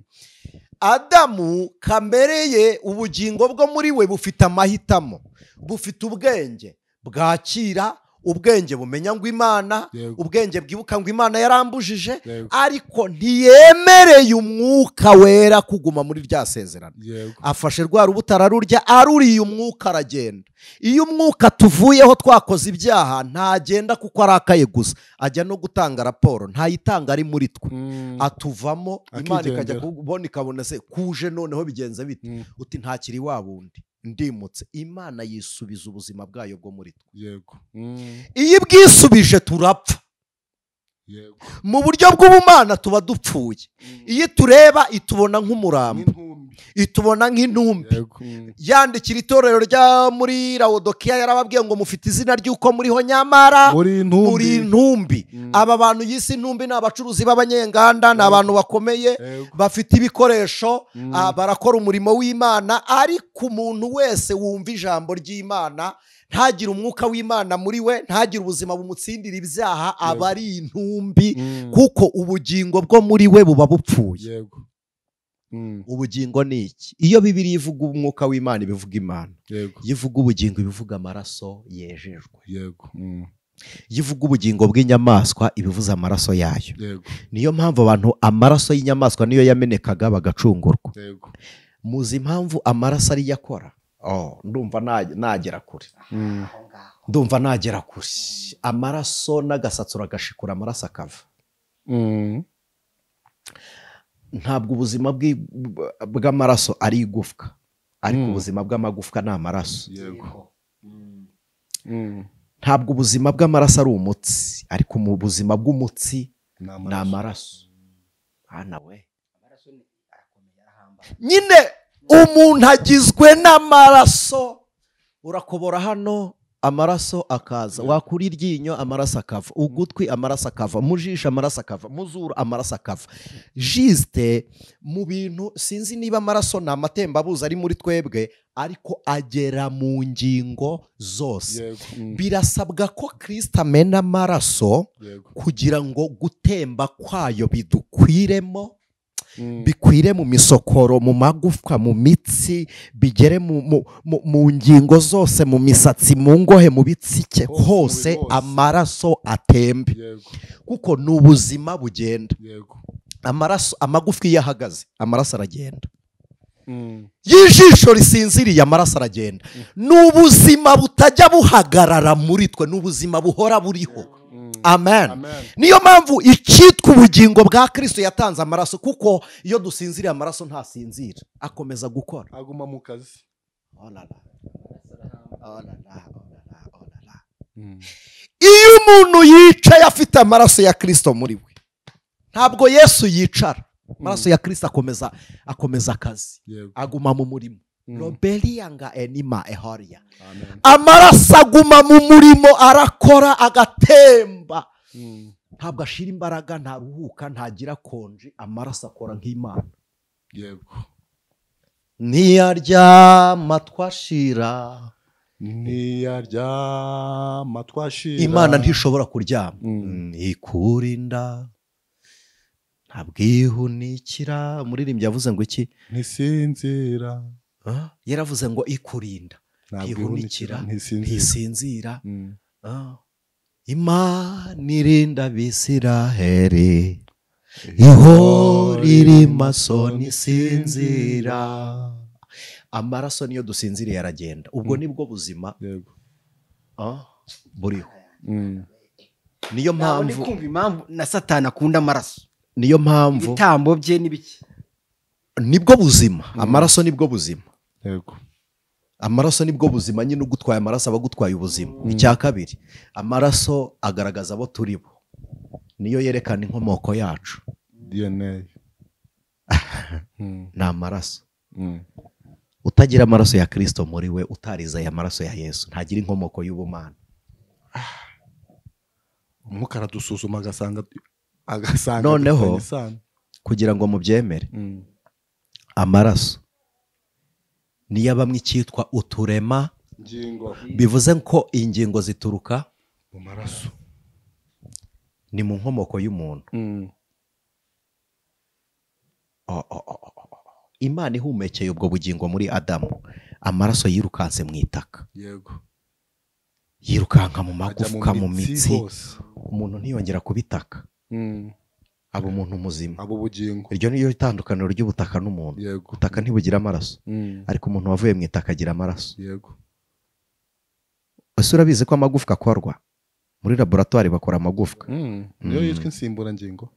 Adamu kamere ye, ubugingo bwo muri we bufite amahitamo, bufite ubwenge bwakira, ubwenge bumenya ngo Imana, ubwenge bwibuka ngo Imana yarambujije, ariko ntiyemereye umwuka wera kuguma muri rya sezerano. Afashe rwa rubuto ararurya, aruriye umwuka aragenda. Iyo umwuka tuvuyeho twakoze ibyaha, ntagenda kuko arakaye gusa, ajya no gutanga raporo, ntayitanga ari muri twe, atuvamo. Imana ikajya kubona ikabona se kuje noneho bigenze bite, uti ntakiri wa wundi, ndimutse. Imana yisubiza ubuzima bwayo bwo muri twe. Yego. Iyo ibwisubije turapfa. Yego. Mu buryo bw'ubumana tuba dupfuye. Iyo tureba itubona nk'umurambo. Itubona nk'intumbi. Yandikira itorero rya muri Laodikiya yarababwiye ngo mufite izina ry'uko muriho nyamara muri intumbi. Aba bantu yisi intumbi ni abacuruzi b'abanyenganda, ni abantu bakomeye bafite ibikoresho, barakora umurimo w'Imana, ariko umuntu wese wumva ijambo ry'Imana ntagire umwuka w'Imana muri we, ntagire ubuzima bumutsindira ibyaha, aba ari intumbi, kuko ubugingo bwo muri we buba bupfuye. Ubugingo ni iki? Iyo Bibiliya ivuga umwuka w'Imana ibivuga Imana. Iyo ivuga ubugingo ibivuga amaraso yejejwe. Iyo ivuga ubugingo bw'inyamaswa ibivuze amaraso yayo. Niyo mpamvu abantu amaraso y'inyamaswa niyo yamenekaga bagacungurwa. Muzi impamvu amaraso ari yakora? Ndumva nagera kure. Ndumva nagera kure. Amaraso n'agasatsi uragashikura amaraso akava. Ntabwo ubuzima bw'amaraso ari igufwa, ariko ubuzima bw'amagufwa ni amaraso. Ntabwo ubuzima bw'amaraso ari umutsi, ariko mu buzima bw'umutsi ni amaraso. We nyine umuntu agizwe n'amaraso. Urakobora hano amaraso akaza, wakura iryinyo amaraso akava, ugutwi amaraso akava, mu jisho amaraso akava, mu zuru amaraso akava. Jiste mu bintu sinzi niba amaraso ni amatembabuzi ari muri twebwe, ariko agera mu ngingo zose. Birasabwa ko Kristo amena amaraso kugira ngo gutemba kwayo bidukwiremo, bikwire mu misokoro, mu magufwa, mu mitsi, bigere mu ngingo zose, mu misatsi, mu ngohe, mu bitsike hose amaraso atembe, kuko ni ubuzima bugenda. Amaraso, amagufwa iyo ahagaze amaraso aragenda, y'ijisho risinziriye amaraso aragenda. Ni ubuzima butajya buhagarara muri twe, ni ubuzima buhora buriho. Amen. Niyo mpamvu icyitwa ubugingo bwa Kristo yatanze amaraso, kuko iyo dusinziriye amaraso ntasinzira, akomeza gukora, aguma mu kazi. Iyo umuntu yicaye afite amaraso ya Kristo muri we, ntabwo Yesu yicara, amaraso ya Kristo akomeza akazi, aguma mu murimo. Robelianga enima ehoria. Amaraso aguma mu murimo, arakora agatemba. Ntabwo ashira imbaraga, ntaruhuka, ntagira konji, amaraso akora nk'Imana. Yego. Ntiyaryama twashira, ntiyaryama twashira. Imana ntishobora kuryama. Ikurinda ntabwo ihunikira. Umuririmbyi yavuze ngo iki? Ntisinzira. Yaravuze ngo ikurinda ntihunikira ntisinzira. Imana irinda Abisiraheli ihora iri maso ntisinzira. Amaraso niyo dusinziriye aragenda. Ubwo nibwo buzima buriho. Niyo mpamvu kumva impamvu na Satani akunda amaraso. Niyo mpamvu ibitambo bye n'ibiki nibwo buzima. Amaraso nibwo buzima. Yego. Amaraso nibwo buzima nyine, ugutwaye amaraso aba agutwaye ubuzima. Icya kabiri, amaraso agaragaza abo turi bo, niyo yerekana inkomoko yacu. DNA. Ni amaraso. Utagira amaraso ya Kristo muri we, utarizeye amaraso ya Yesu, ntagira inkomoko y'ubumana. Umwuka aradusuzuma agasanga noneho kugira ngo mubyemere, amaraso niyo abamwe icyitwa uturema ngingo, bivuze ko ingingo zituruka mu maraso, ni mu nkomoko y'umuntu. Imana ihumekeye ubwo bugingo muri Adamu, amaraso yirukanse mu itaka. Yego. Yirukanka mu magufwa, mu mitsi, umuntu ntiyongera kubitaka. Aba umuntu muzima, abo bugingo. Iryo niyo itandukaniro ry'ubutaka n'umuntu. Ubutaka ntibugira amaraso, ariko umuntu wavuye mu itaka agira amaraso. Yego. Ese urabizi ko amagufwa akorwa muri laboratoire? Bakora amagufwa. Niyo yitwa insimburangingo.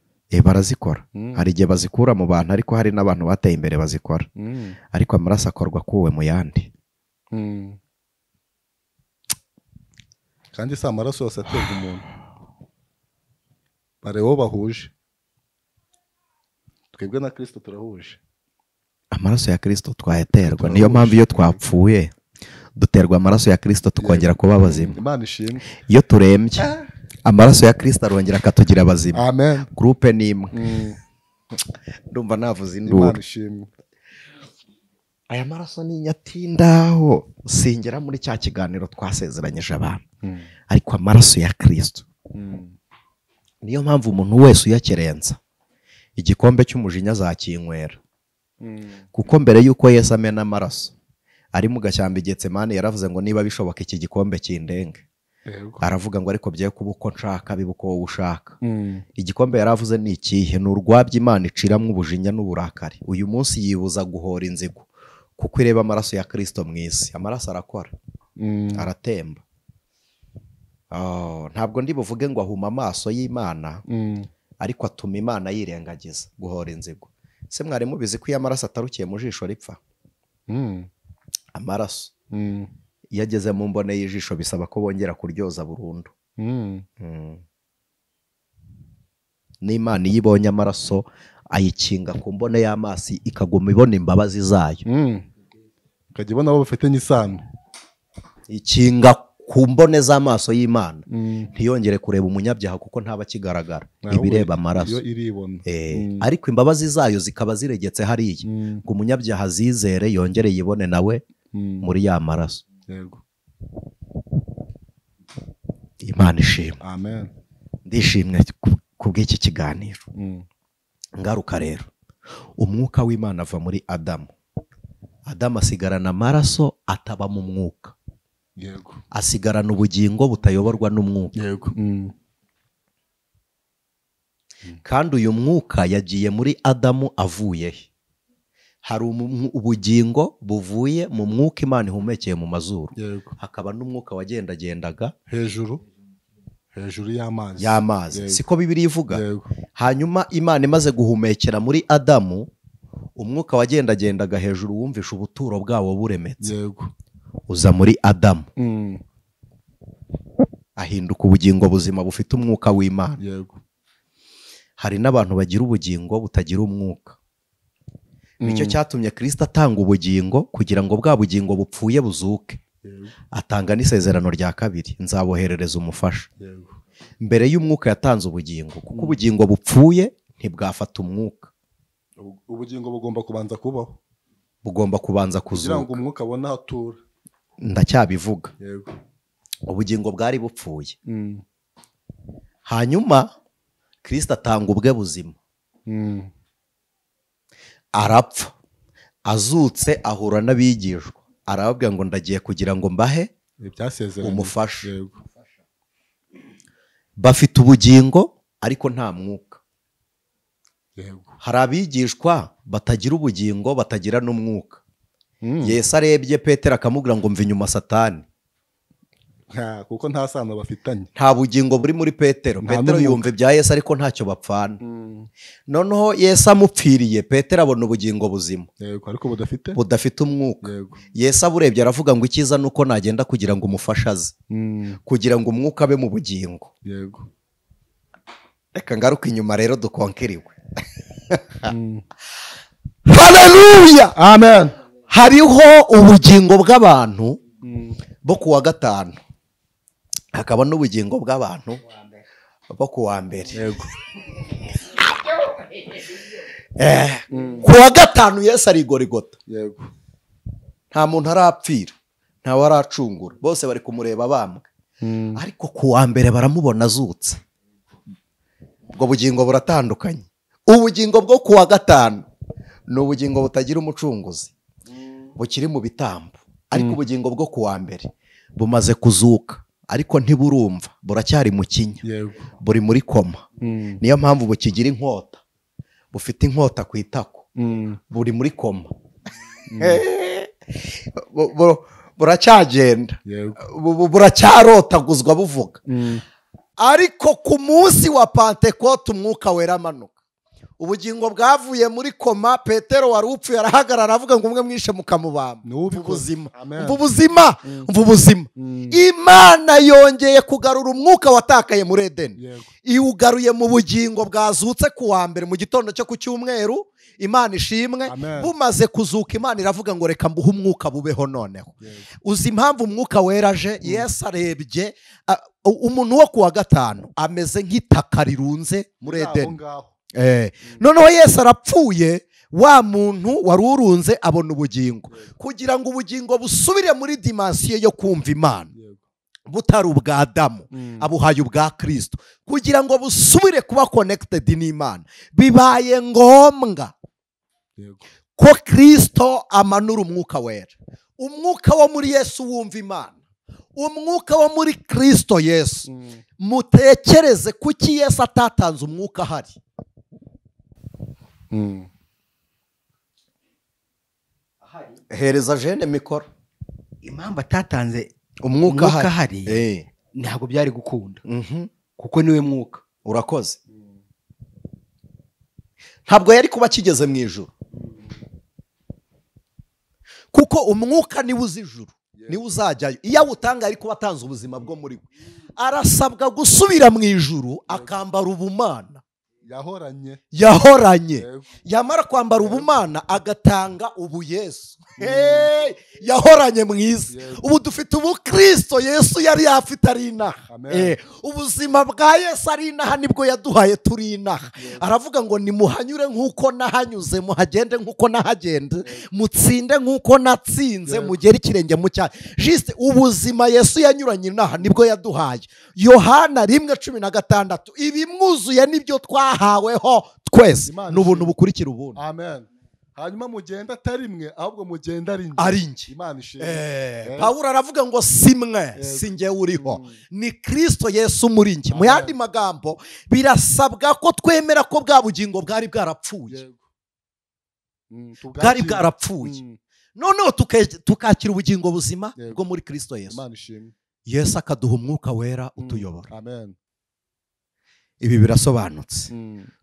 Barazikora. Hari igihe bazikura mu bantu, ariko hari n'abantu bateye imbere bazikora. Ariko amaraso akorwa akuwe mu yandi. Kandi si amaraso yose aterwa umuntu, bareba bahuje. Twebwe na Kristo turahuje. Amaraso ya Kristo twayaterwa. Niyo mpamvu iyo twapfuye duterwa amaraso ya Kristo tukongera kuba bazima. Imana ishimwe. Iyo turembye amaraso ya Kristo arongera akatugira abazima. Amen. Groupe ni imwe. Ndumva navuze induru. Imana ishimwe. Aya maraso ni nyatindaho singera muri cya kiganiro twasezeranyije abantu. Ariko amaraso ya Kristo. Niyo mpamvu umuntu wese uyakerenza igikombe cy'umujinya azakinywera. Kuko mbere yuko Yesu amena amaraso ari mu gashyamba i Getsemane yaravuze ngo niba bishoboka iki gikombe kindenge. Aravuga ngo ariko bye kuba uko nshaka bibe uko wowe ushaka. Igikombe yaravuze ni ikihe? Ni urwabya Imana iciramwo ubujinya n'uburakari. Uyu munsi yibuza guhora inzigo kuko ireba amaraso ya Kristo mu isi. Amaraso arakora, aratemba. Ntabwo ndi buvuge ngo ahuma amaso y'Imana, ariko atuma Imana yirengagiza guhora inzigo. Se mwari mubizi ko iyo amaraso atarukiye mu jisho ripfa? Amaraso iyo ageze mu mbone y'ijisho bisaba ko bongera kuryoza burundu. N'Imana iyo ibonye amaraso ayikinga ku mbone y'amaso ikaguma ibona imbabazi zayo. Ikajya ibona abo bafitanye isano. Ikinga ku mbone z'amaso y'Imana, ntiyongere kureba umunyabyaha kuko ntaba akigaragara, ibireba amaraso. Ariko imbabazi zayo zikaba ziregetse hariya ngo umunyabyaha azizere yongere yibone nawe muri ya maraso. Yego. Imana ishimwe. Amen. Ndishimwe kubw'iki kiganiro. Ngaruka rero, umwuka w'Imana ava muri Adamu. Adamu asigarana amaraso ataba mu mwuka. Yego. Asigarana ubugingo butayoborwa n'umwuka. Yego. Kandi uyu mwuka yagiye muri Adamu avuye he? Hari ubugingo buvuye mu mwuka Imana ihumekeye mu mazuru. Yego. Hakaba n'umwuka wagendagendaga hejuru y'amazi. Y'amazi. Siko Bibiliya ivuga. Yego. Hanyuma Imana imaze guhumekera muri Adamu, umwuka wagendagendaga hejuru wumvisha ubuturo bwawo buremetse. Yego. Uza muri Adamu. Ahinduka ubugingo buzima bufite umwuka w'Imana. Yego. Hari n'abantu bagira ubugingo butagira umwuka. Nicyo cyatumye Kristo atanga ubugingo kugira ngo bwa bugingo bupfuye buzuke. Atanga n'isezerano rya kabiri, nzaboherereza umufasha. Yego. Mbere y'umwuka yatanze ubugingo, kuko ubugingo bupfuye ntibwafata umwuka. Ubugingo bugomba kubanza kubaho. Bugomba kubanza kuzuka kugira ngo umwuka abone aho atura. Ndacyabivuga. Yego. Ubugingo bwari bupfuye. Hanyuma Kristo atanga ubwe buzima. Arapfa, azutse ahura n'abigishwa, arababwira ngo ndagiye kugira ngo mbahe umufasha. Bafite ubugingo ariko nta mwuka. Yego. Hari abigishwa batagira ubugingo batagira n'umwuka. Yesu arebye Petero akamubwira ngo mva inyuma Satani. Kuko nta sano bafitanye. Nta bugingo buri muri Petero. Petero yumva ibya Yesu ariko ntacyo bapfana. Noneho Yesu amupfiriye, Petero abona ubugingo buzima. Yego, ariko budafite umwuka. Yesu aburebye aravuga ngo icyiza nuko nagenda kugira ngo umufashe aze. Kugira ngo umwuka abe mu bugingo. Yego. Reka ngaruke inyuma rero dukonkeriwe. Haleluya! Amen. Hariho ubugingo bw'abantu bo kuwa gatanu, hakaba n'ubugingo bw'abantu bo kuwa mbere. Yego. Kuwa gatanu Yesu ari Golgotha. Yego. Nta muntu arapfira, nta waracungura, bose bari kumureba bambwe. Ariko kuwa mbere baramubona azutse. Ubwo bugingo buratandukanye. Ubugingo bwo kuwa gatanu ni ubugingo butagira umucunguzi, bukiri mu bitambo. Ariko ubugingo bwo kuwa mbere bumaze kuzuka, ariko ntiburumva, buracyari mu kinya. Yego. Buri muri koma. Niyo mpamvu bukigira inkota, bufite inkota ku itako. Buri muri koma. Buracyagenda, buracyarotaguzwa buvuga. Ariko ku munsi wa Pentekote umwuka wera amanuka, Ubugingo bwavuye muri koma. Petero wari upfuye arahagarara avuga ngo umwe mwishe mukamubamba. Ubuzima, ubuzima, ubuzima. Imana yongeye kugarura umwuka watakaye muri Edeni, iwugaruye mu bugingo bwazutse ku wa mbere mu gitondo cyo ku cyumweru. Imana ishimwe. Bumaze kuzuka Imana iravuga ngo reka mbuhe umwuka bubeho noneho. Uzi impamvu umwuka weraje? Yesu arebye umuntu wo kuwa gatanu ameze nk'itaka rirunze muri Edeni. Noneho Yesu arapfuye, wa muntu wari urunze abona ubugingo. Kugira ngo ubugingo busubire muri dimansiyo yo kumva Imana, butari ubwa Adamu, abuhaye ubwa Kristo, kugira ngo busubire kuba connected n'Imana, bibaye ngombwa ko Kristo amanura umwuka wera. Umwuka wo muri Yesu wumva Imana, umwuka wo muri Kristo Yesu. Mutekereze kuki Yesu atatanze umwuka ahari. Hereza jene mikoro. Impamvu atatanze umwuka ahari ntabwo byari gukunda, kuko niwe mwuka. Urakoze. Ntabwo yari kuba kigeze mu ijuru, kuko umwuka niwe uzi ijuru, niwe uzajyayo. Iyo awutanga ari kuba atanze ubuzima bwo muri we. Arasabwa gusubira mu ijuru akambara ubumana yahoranye. Yamara kwambara ubumana agatanga ubu Yesu. Yahoranye mu isi. Ubu dufite ubu Kristo Yesu yari afite ari inaha. Ubuzima bwa Yesu ari inaha nibwo yaduhaye turi inaha. Aravuga ngo nimuhanyure nk'uko nahanyuze, muhagende nk'uko nahagende, mutsinde nk'uko natsinze, mugere ikirenge mu cyaha. Juste ubuzima Yesu yanyuranye inaha nibwo yaduhaye. Yohana 1:16 ibimwuzuye nibyo twahaweho twese, n'ubuntu bukurikira ubuntu. Amen. Hanyuma mugenda atari mwe, ahubwo mugenda ari njye. Imana ishimwe. Pawulo aravuga ngo si mwe, si njye uriho, ni Kristo Yesu muri njye. Mu yandi magambo birasabwa ko twemera ko bwa bugingo bwari bwarapfuye, bwari bwarapfuye, noneho tukakira ubugingo buzima bwo muri Kristo Yesu. Imana ishimwe. Yesu akaduha umwuka wera utuyobora. Amen. Ibi birasobanutse.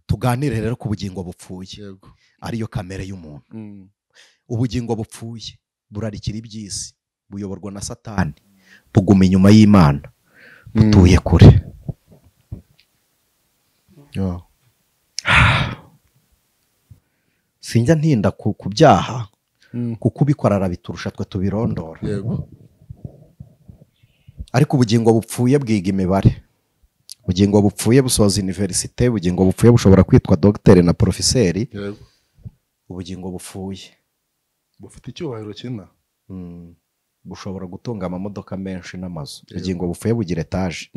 Tuganire rero ku bugingo bupfuye, ariyo kamere y'umuntu. Ubugingo bupfuye burarikira iby'isi, buyoborwa na Satani, buguma inyuma y'Imana, butuye kure. Sinjya ntinda ku byaha, kuko ubikora arabiturusha twe tubirondora. Ariko ubugingo bupfuye bwiga imibare. Ubugingo bupfuye busoza universite, ubugingo bupfuye bushobora kwitwa dogiteri na profeseri. Ubugingo bupfuye bufite icyubahiro kina, bushobora gutunga amamodoka menshi n'amazu. Ubugingo bupfuye bugira etage,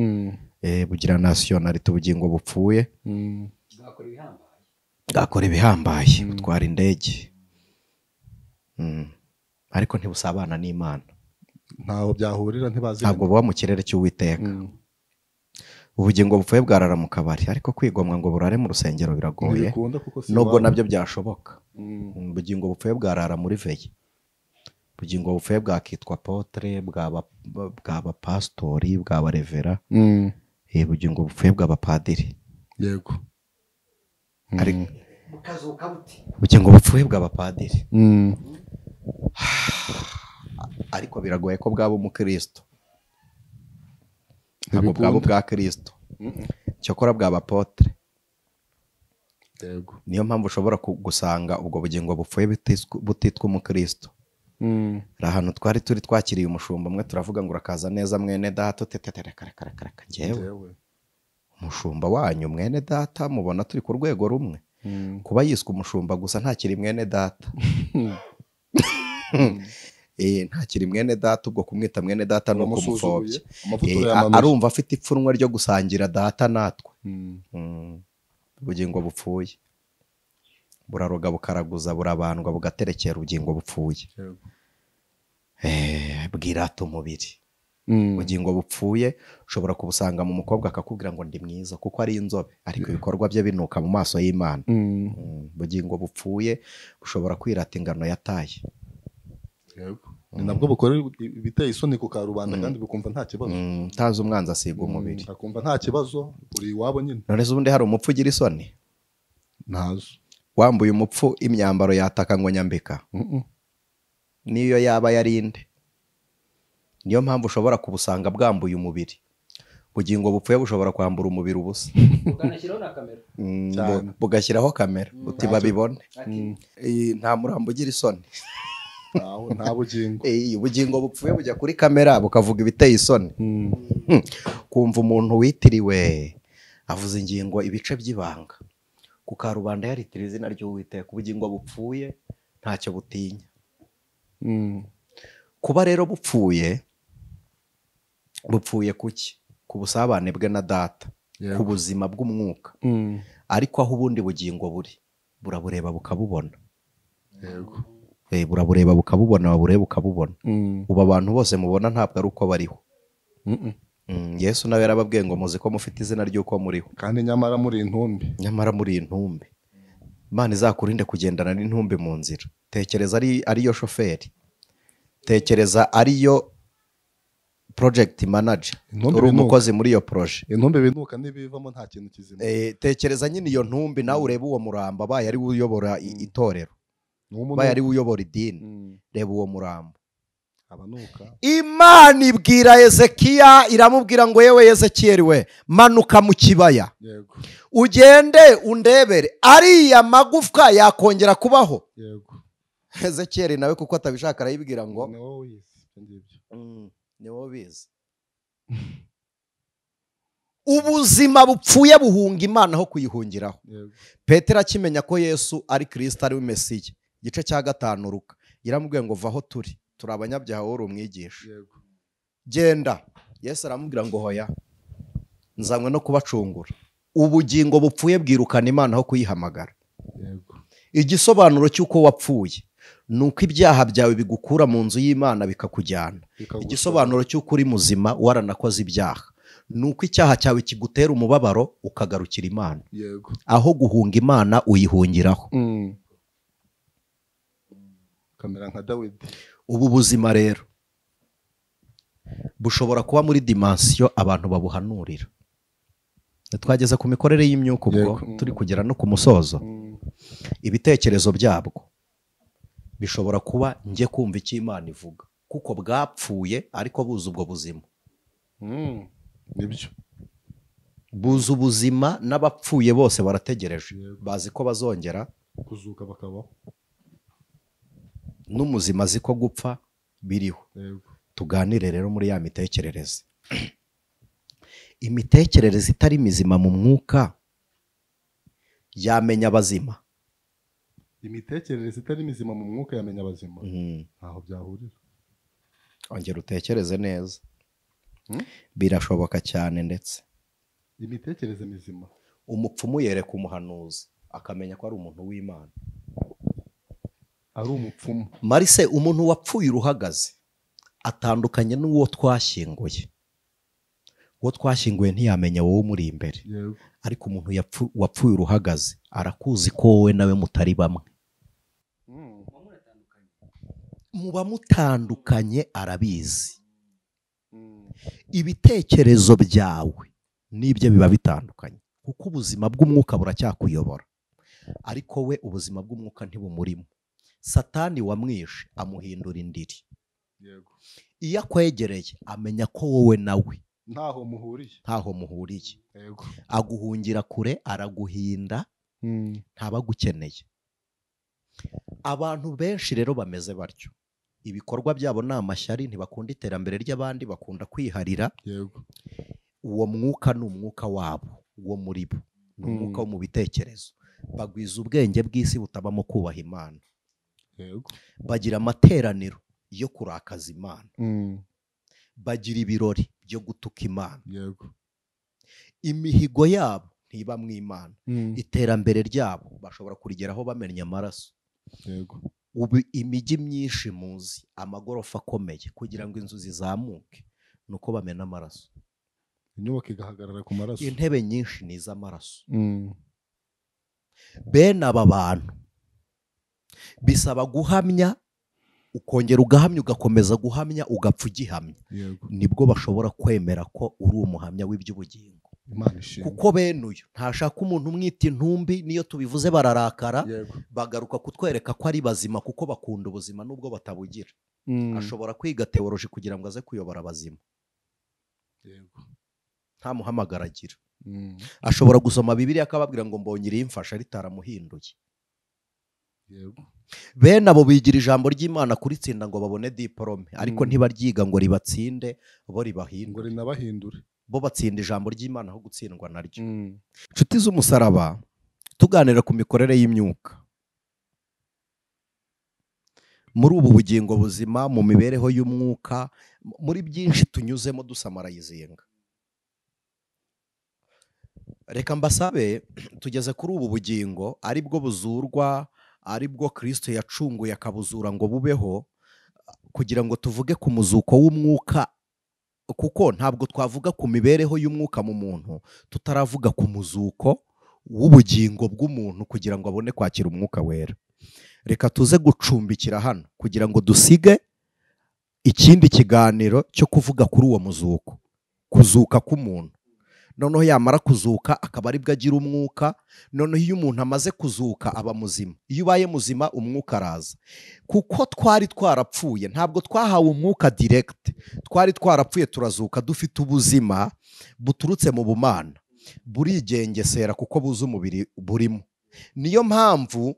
bugira nationality. Ubugingo bupfuye bwakora ibihambaye, butwara indege, ariko ntibusabana n'Imana. Ntaho byahurira, ntibazi, ntabwo buba mu kirere cy'Uwiteka. Ubugingo bupfuye bwarara mu kabari, ariko kwigomwa ngo burare mu rusengero biragoye, nubwo nabyo byashoboka. Ubugingo bupfuye bwarara muri veye. Ubugingo bupfuye bwakitwa apotre, bwaba pastori, bwaba revera, ubugingo bupfuye bwaba padiri. Yego. Ubugingo bupfuye bwaba padiri. Ariko biragoye ko bwaba umukristo. Ntabwo bwaba ubwa Kristo. Cyokora bwaba apotre. Yego. Niyo mpamvu ushobora gusanga ubwo bugingo bupfuye butitwa umukristo. Hari ahantu twari turi twakiriye umushumba umwe, turavuga ngo urakaza neza mwene data, teteterekarakaraka. Njyewe umushumba wanyu mwene data mubona turi ku rwego rumwe. Kuba yiswe umushumba gusa ntakiri mwene data. Ntakiri mwene data, ubwo kumwita mwene data no kumupfobya. Arumva afite ipfunwe ryo gusangira data natwe. Ubugingo bupfuye buraroga, bukaraguza, burabandwa, bugaterekera. Ubugingo bupfuye bwirata umubiri. Ubugingo bupfuye ushobora kubusanga mu mukobwa akakubwira ngo ndi mwiza kuko ari inzobe, ariko ibikorwa bye binuka mu maso y'Imana. Ubugingo bupfuye bushobora kwirata ingano yataye. Ni nabwo bukora ibiteye isoni ku karubanda, kandi bukumva nta kibazo. Utazi umwanzi asiga umubiri, akumva nta kibazo, uri iwabo nyine. None se ubundi hari umupfu ugira isoni? Ntazo. Wambuye umupfu imyambaro yataka ngo nyambika. Niyo yaba yarinde. Niyo mpamvu ushobora kubusanga bwambuye umubiri. Bugingo bupfuye bushobora kwambura umubiri ubusa. Bukanashyiraho na kamera. Bugashyiraho kamera uti babibone. Nta murambo ugira isoni. Nta bugingo. Ubugingo bupfuye bujya kuri kamera bukavuga ibiteye isoni. Kumva umuntu witiriwe avuze ingingo ibice by'ibanga. Ku karubanda yaritira izina ry'Uwiteka. Ubugingo bupfuye ntacyo butinya. Kuba rero bupfuye, bupfuye kuki? Ku busabane bwe na data, ku buzima bw'umwuka. Ariko aho ubundi bugingo buri burabureba bukabubona. Yego. Burabureba bukabubona, babureba ukabubona. Ubu abantu bose mubona ntabwo ari uko bariho. Yesu nawe yarababwiye ngo muzi ko mufite izina ry'uko muriho, kandi nyamara muri intumbi. Nyamara muri intumbi. Imana izakurinde kugendana n'intumbi mu nzira. Tekereza ariyo shoferi, tekereza ariyo project manager, uri umukozi muri iyo projet. Intumbi binuka n'ibivamo nta kintu kizima. Tekereza nyine iyo ntumbi nawe urebe uwo murambo abaye ari uyobora itorero, abaye ari uyobora idini. Reba uwo murambo. Imana ibwira Hezekiya iramubwira ngo yewe Hezekiyeli we, manuka mu kibaya ugende undebere ariya magufwa yakongera kubaho. Hezekiyeli nawe kuko atabishaka arayibwira ngo ni wowe ubizi. Ubuzima bupfuye buhunga Imana aho kuyihungiraho. Petero akimenya ko Yesu ari Kristo ari we Mesiya, igice cya 5 Luka, yaramubwiye ngo vaho turi abanyabyaha wowe umwigisha, genda. Yesu aramubwira ngo hoya, nzanywe no kubacungura. Ubugingo bupfuye bwirukana Imana aho kuyihamagara. Igisobanuro cy'uko wapfuye ni uko ibyaha byawe bigukura mu nzu y'Imana bikakujyana. Igisobanuro cy'uko uri muzima waranakoze ibyaha ni uko icyaha cyawe kigutera umubabaro ukagarukira Imana. Aho guhunga Imana uyihungiraho. Kamera nka Dawidi. Ubu buzima rero bushobora kuba muri dimensiyo abantu babuhanurira. Twageze ku mikorere y'imyuka ubwo turi kugera no ku musozo. Ibitekerezo byabwo bishobora kuba njye kumva icyo Imana ivuga, kuko bwapfuye ariko buzi ubwo buzima. Nibyo. Buzi ubuzima n'abapfuye bose barategereje, bazi ko bazongera kuzuka bakabaho. N'umuzima azi ko gupfa biriho. Tuganire rero muri ya mitekerereze. Imitekerereze itari mizima mu mwuka yamenya abazima. Imitekerereze itari mizima mu mwuka yamenya abazima. Ntaho byahurira. Ongera utekereze neza. Birashoboka cyane ndetse. Imitekerereze mizima. Umupfumu yereka umuhanuzi akamenya ko ari umuntu w'Imana. Ari umupfumu. Marise, umuntu wapfuye uruhagaze atandukanye n'uwo twashyinguye. Uwo twashyinguye ntiyamenya wowe umuri imbere. Ariko umuntu wapfuye uruhagaze arakuzi ko wowe nawe mutari bamwe. Muba mutandukanye arabizi. Ibitekerezo byawe n'ibyo biba bitandukanye, kuko ubuzima bw'umwuka buracyakuyobora, ariko we ubuzima bw'umwuka ntibumurimo. Satani wamwishe amuhindura indiri. Iyo akwegereye amenya ko wowe nawe ntaho muhuriye. Ntaho muhuriye. Aguhungira kure, araguhinda, ntabagukeneye. Abantu benshi rero bameze batyo. Ibikorwa byabo ni amashyari, ntibakunda iterambere ry'abandi, bakunda kwiharira. Uwo mwuka ni umwuka wabo, uwo muri bo ni umwuka wo mu bitekerezo. Bagwiza ubwenge bw'isi butabamo kubaha Imana. Bagira amateraniro yo kurakaza Imana. Bagira ibirori byo gutuka Imana. Imihigo yabo ntiba mu Imana. Iterambere ryabo bashobora kurigeraho bamennye amaraso. Ubu imijyi myinshi muzi amagorofa akomeye kugira ngo inzu zizamuke nuko bamena amaraso. Inyubako igahagarara ku maraso. Intebe nyinshi ni iz'amaraso. Bene aba bantu bisaba guhamya, ukongera ugahamya, ugakomeza guhamya, ugapfa ugihamya. Nibwo bashobora kwemera ko uri umuhamya w'iby'ubugingo. Imana ishimwe. Kuko bene uyu ntashaka umuntu umwita intumbi, niyo tubivuze bararakara, bagaruka kutwereka ko ari bazima kuko bakunda ubuzima nubwo batabugira. Ashobora kwiga teoloji kugira ngo aze kuyobora abazima. Yego. Nta muhamagara agira. Ashobora gusoma Bibiliya akababwira ngo mbonye irimfasha ritaramuhinduye. Yego. Bene abo bigira ijambo ry'Imana kuritsinda ngo babone diplome, ariko ntibaryiga ngo ribatsinde, bo ribahindure. Ngo rinabahindure. Bo batsinda ijambo ry'Imana aho gutsindwa naryo. Inshuti z'umusaraba, tuganira ku mikorere y'imyuka muri ubu bugingo buzima, mu mibereho y'umwuka, muri byinshi tunyuzemo dusamarayizinga. Reka mbasabe tugeze kuri ubu bugingo ari bwo buzurwa, ari bwo Kristo yacunguye akabuzura ngo bubeho, kugira ngo tuvuge ku muzuko w'umwuka, kuko ntabwo twavuga ku mibereho y'umwuka mu muntu tutaravuga ku muzuko w'ubugingo bw'umuntu kugira ngo abone kwakira umwuka wera. Reka tuze gucumbikira hano kugira ngo dusige ikindi kiganiro cyo kuvuga kuri uwo muzuko, kuzuka k'umuntu. Noneho yamara kuzuka akaba aribwo agira umwuka. Noneho iyo umuntu amaze kuzuka aba muzima. Iyo ubaye muzima umwuka araza. Kuko twari twarapfuye, ntabwo twahawe umwuka direct, twari twarapfuye turazuka, dufite ubuzima buturutse mu bumana, burigengesera kuko buza umubiri burimo. Niyo mpamvu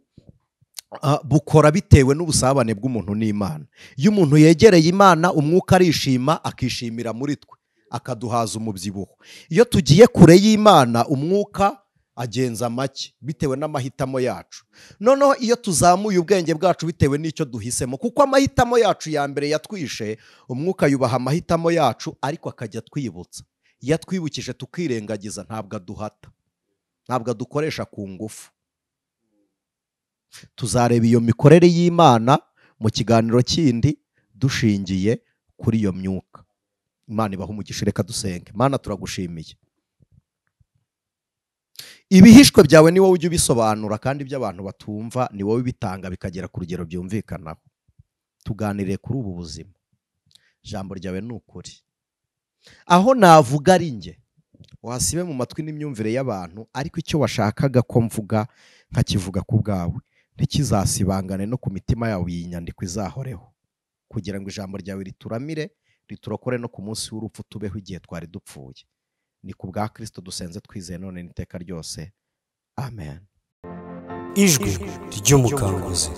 bukora bitewe n'ubusabane bw'umuntu n'Imana. Iyo umuntu yegereye Imana umwuka arishima, akishimira muri twe, akaduhaza umubyibuho. Iyo tugiye kure y'Imana umwuka agenza make bitewe n'amahitamo yacu. Noneho iyo tuzamuye ubwenge bwacu bitewe n'icyo duhisemo, kuko amahitamo yacu ya mbere yatwishe, umwuka yubaha amahitamo yacu ariko akajya twibutsa. Iyo atwibukije tukirengagiza, ntabwo aduhata, ntabwo adukoresha ku ngufu. Tuzareba iyo mikorere y'Imana mu kiganiro kindi dushingiye kuri iyo myuka. Imana ibahe umugisha. Reka dusenge. Mana, turagushimiye. Ibihishwe byawe ni wowe ujya ubisobanura, kandi ibyo abantu batumva ni wowe ubitanga bikagera ku rugero byumvikanaho. Tuganire kuri ubu buzima. Ijambo ryawe ni ukuri. Aho navuga ari njye wasibe mu matwi n'imyumvire y'abantu, ariko icyo washakaga ko mvuga nkakivuga ku bwawe ntikizasibangane no ku mitima yawe, iyi nyandiko izahoreho, kugira ngo ijambo ryawe rituramire, riturokore no ku munsi w'urupfu, tubeho igihe twari dupfuye. Ni ku bwa Kristo dusenze twizeye none n'iteka ryose. Amen. Ijwi ry'umukanguzi.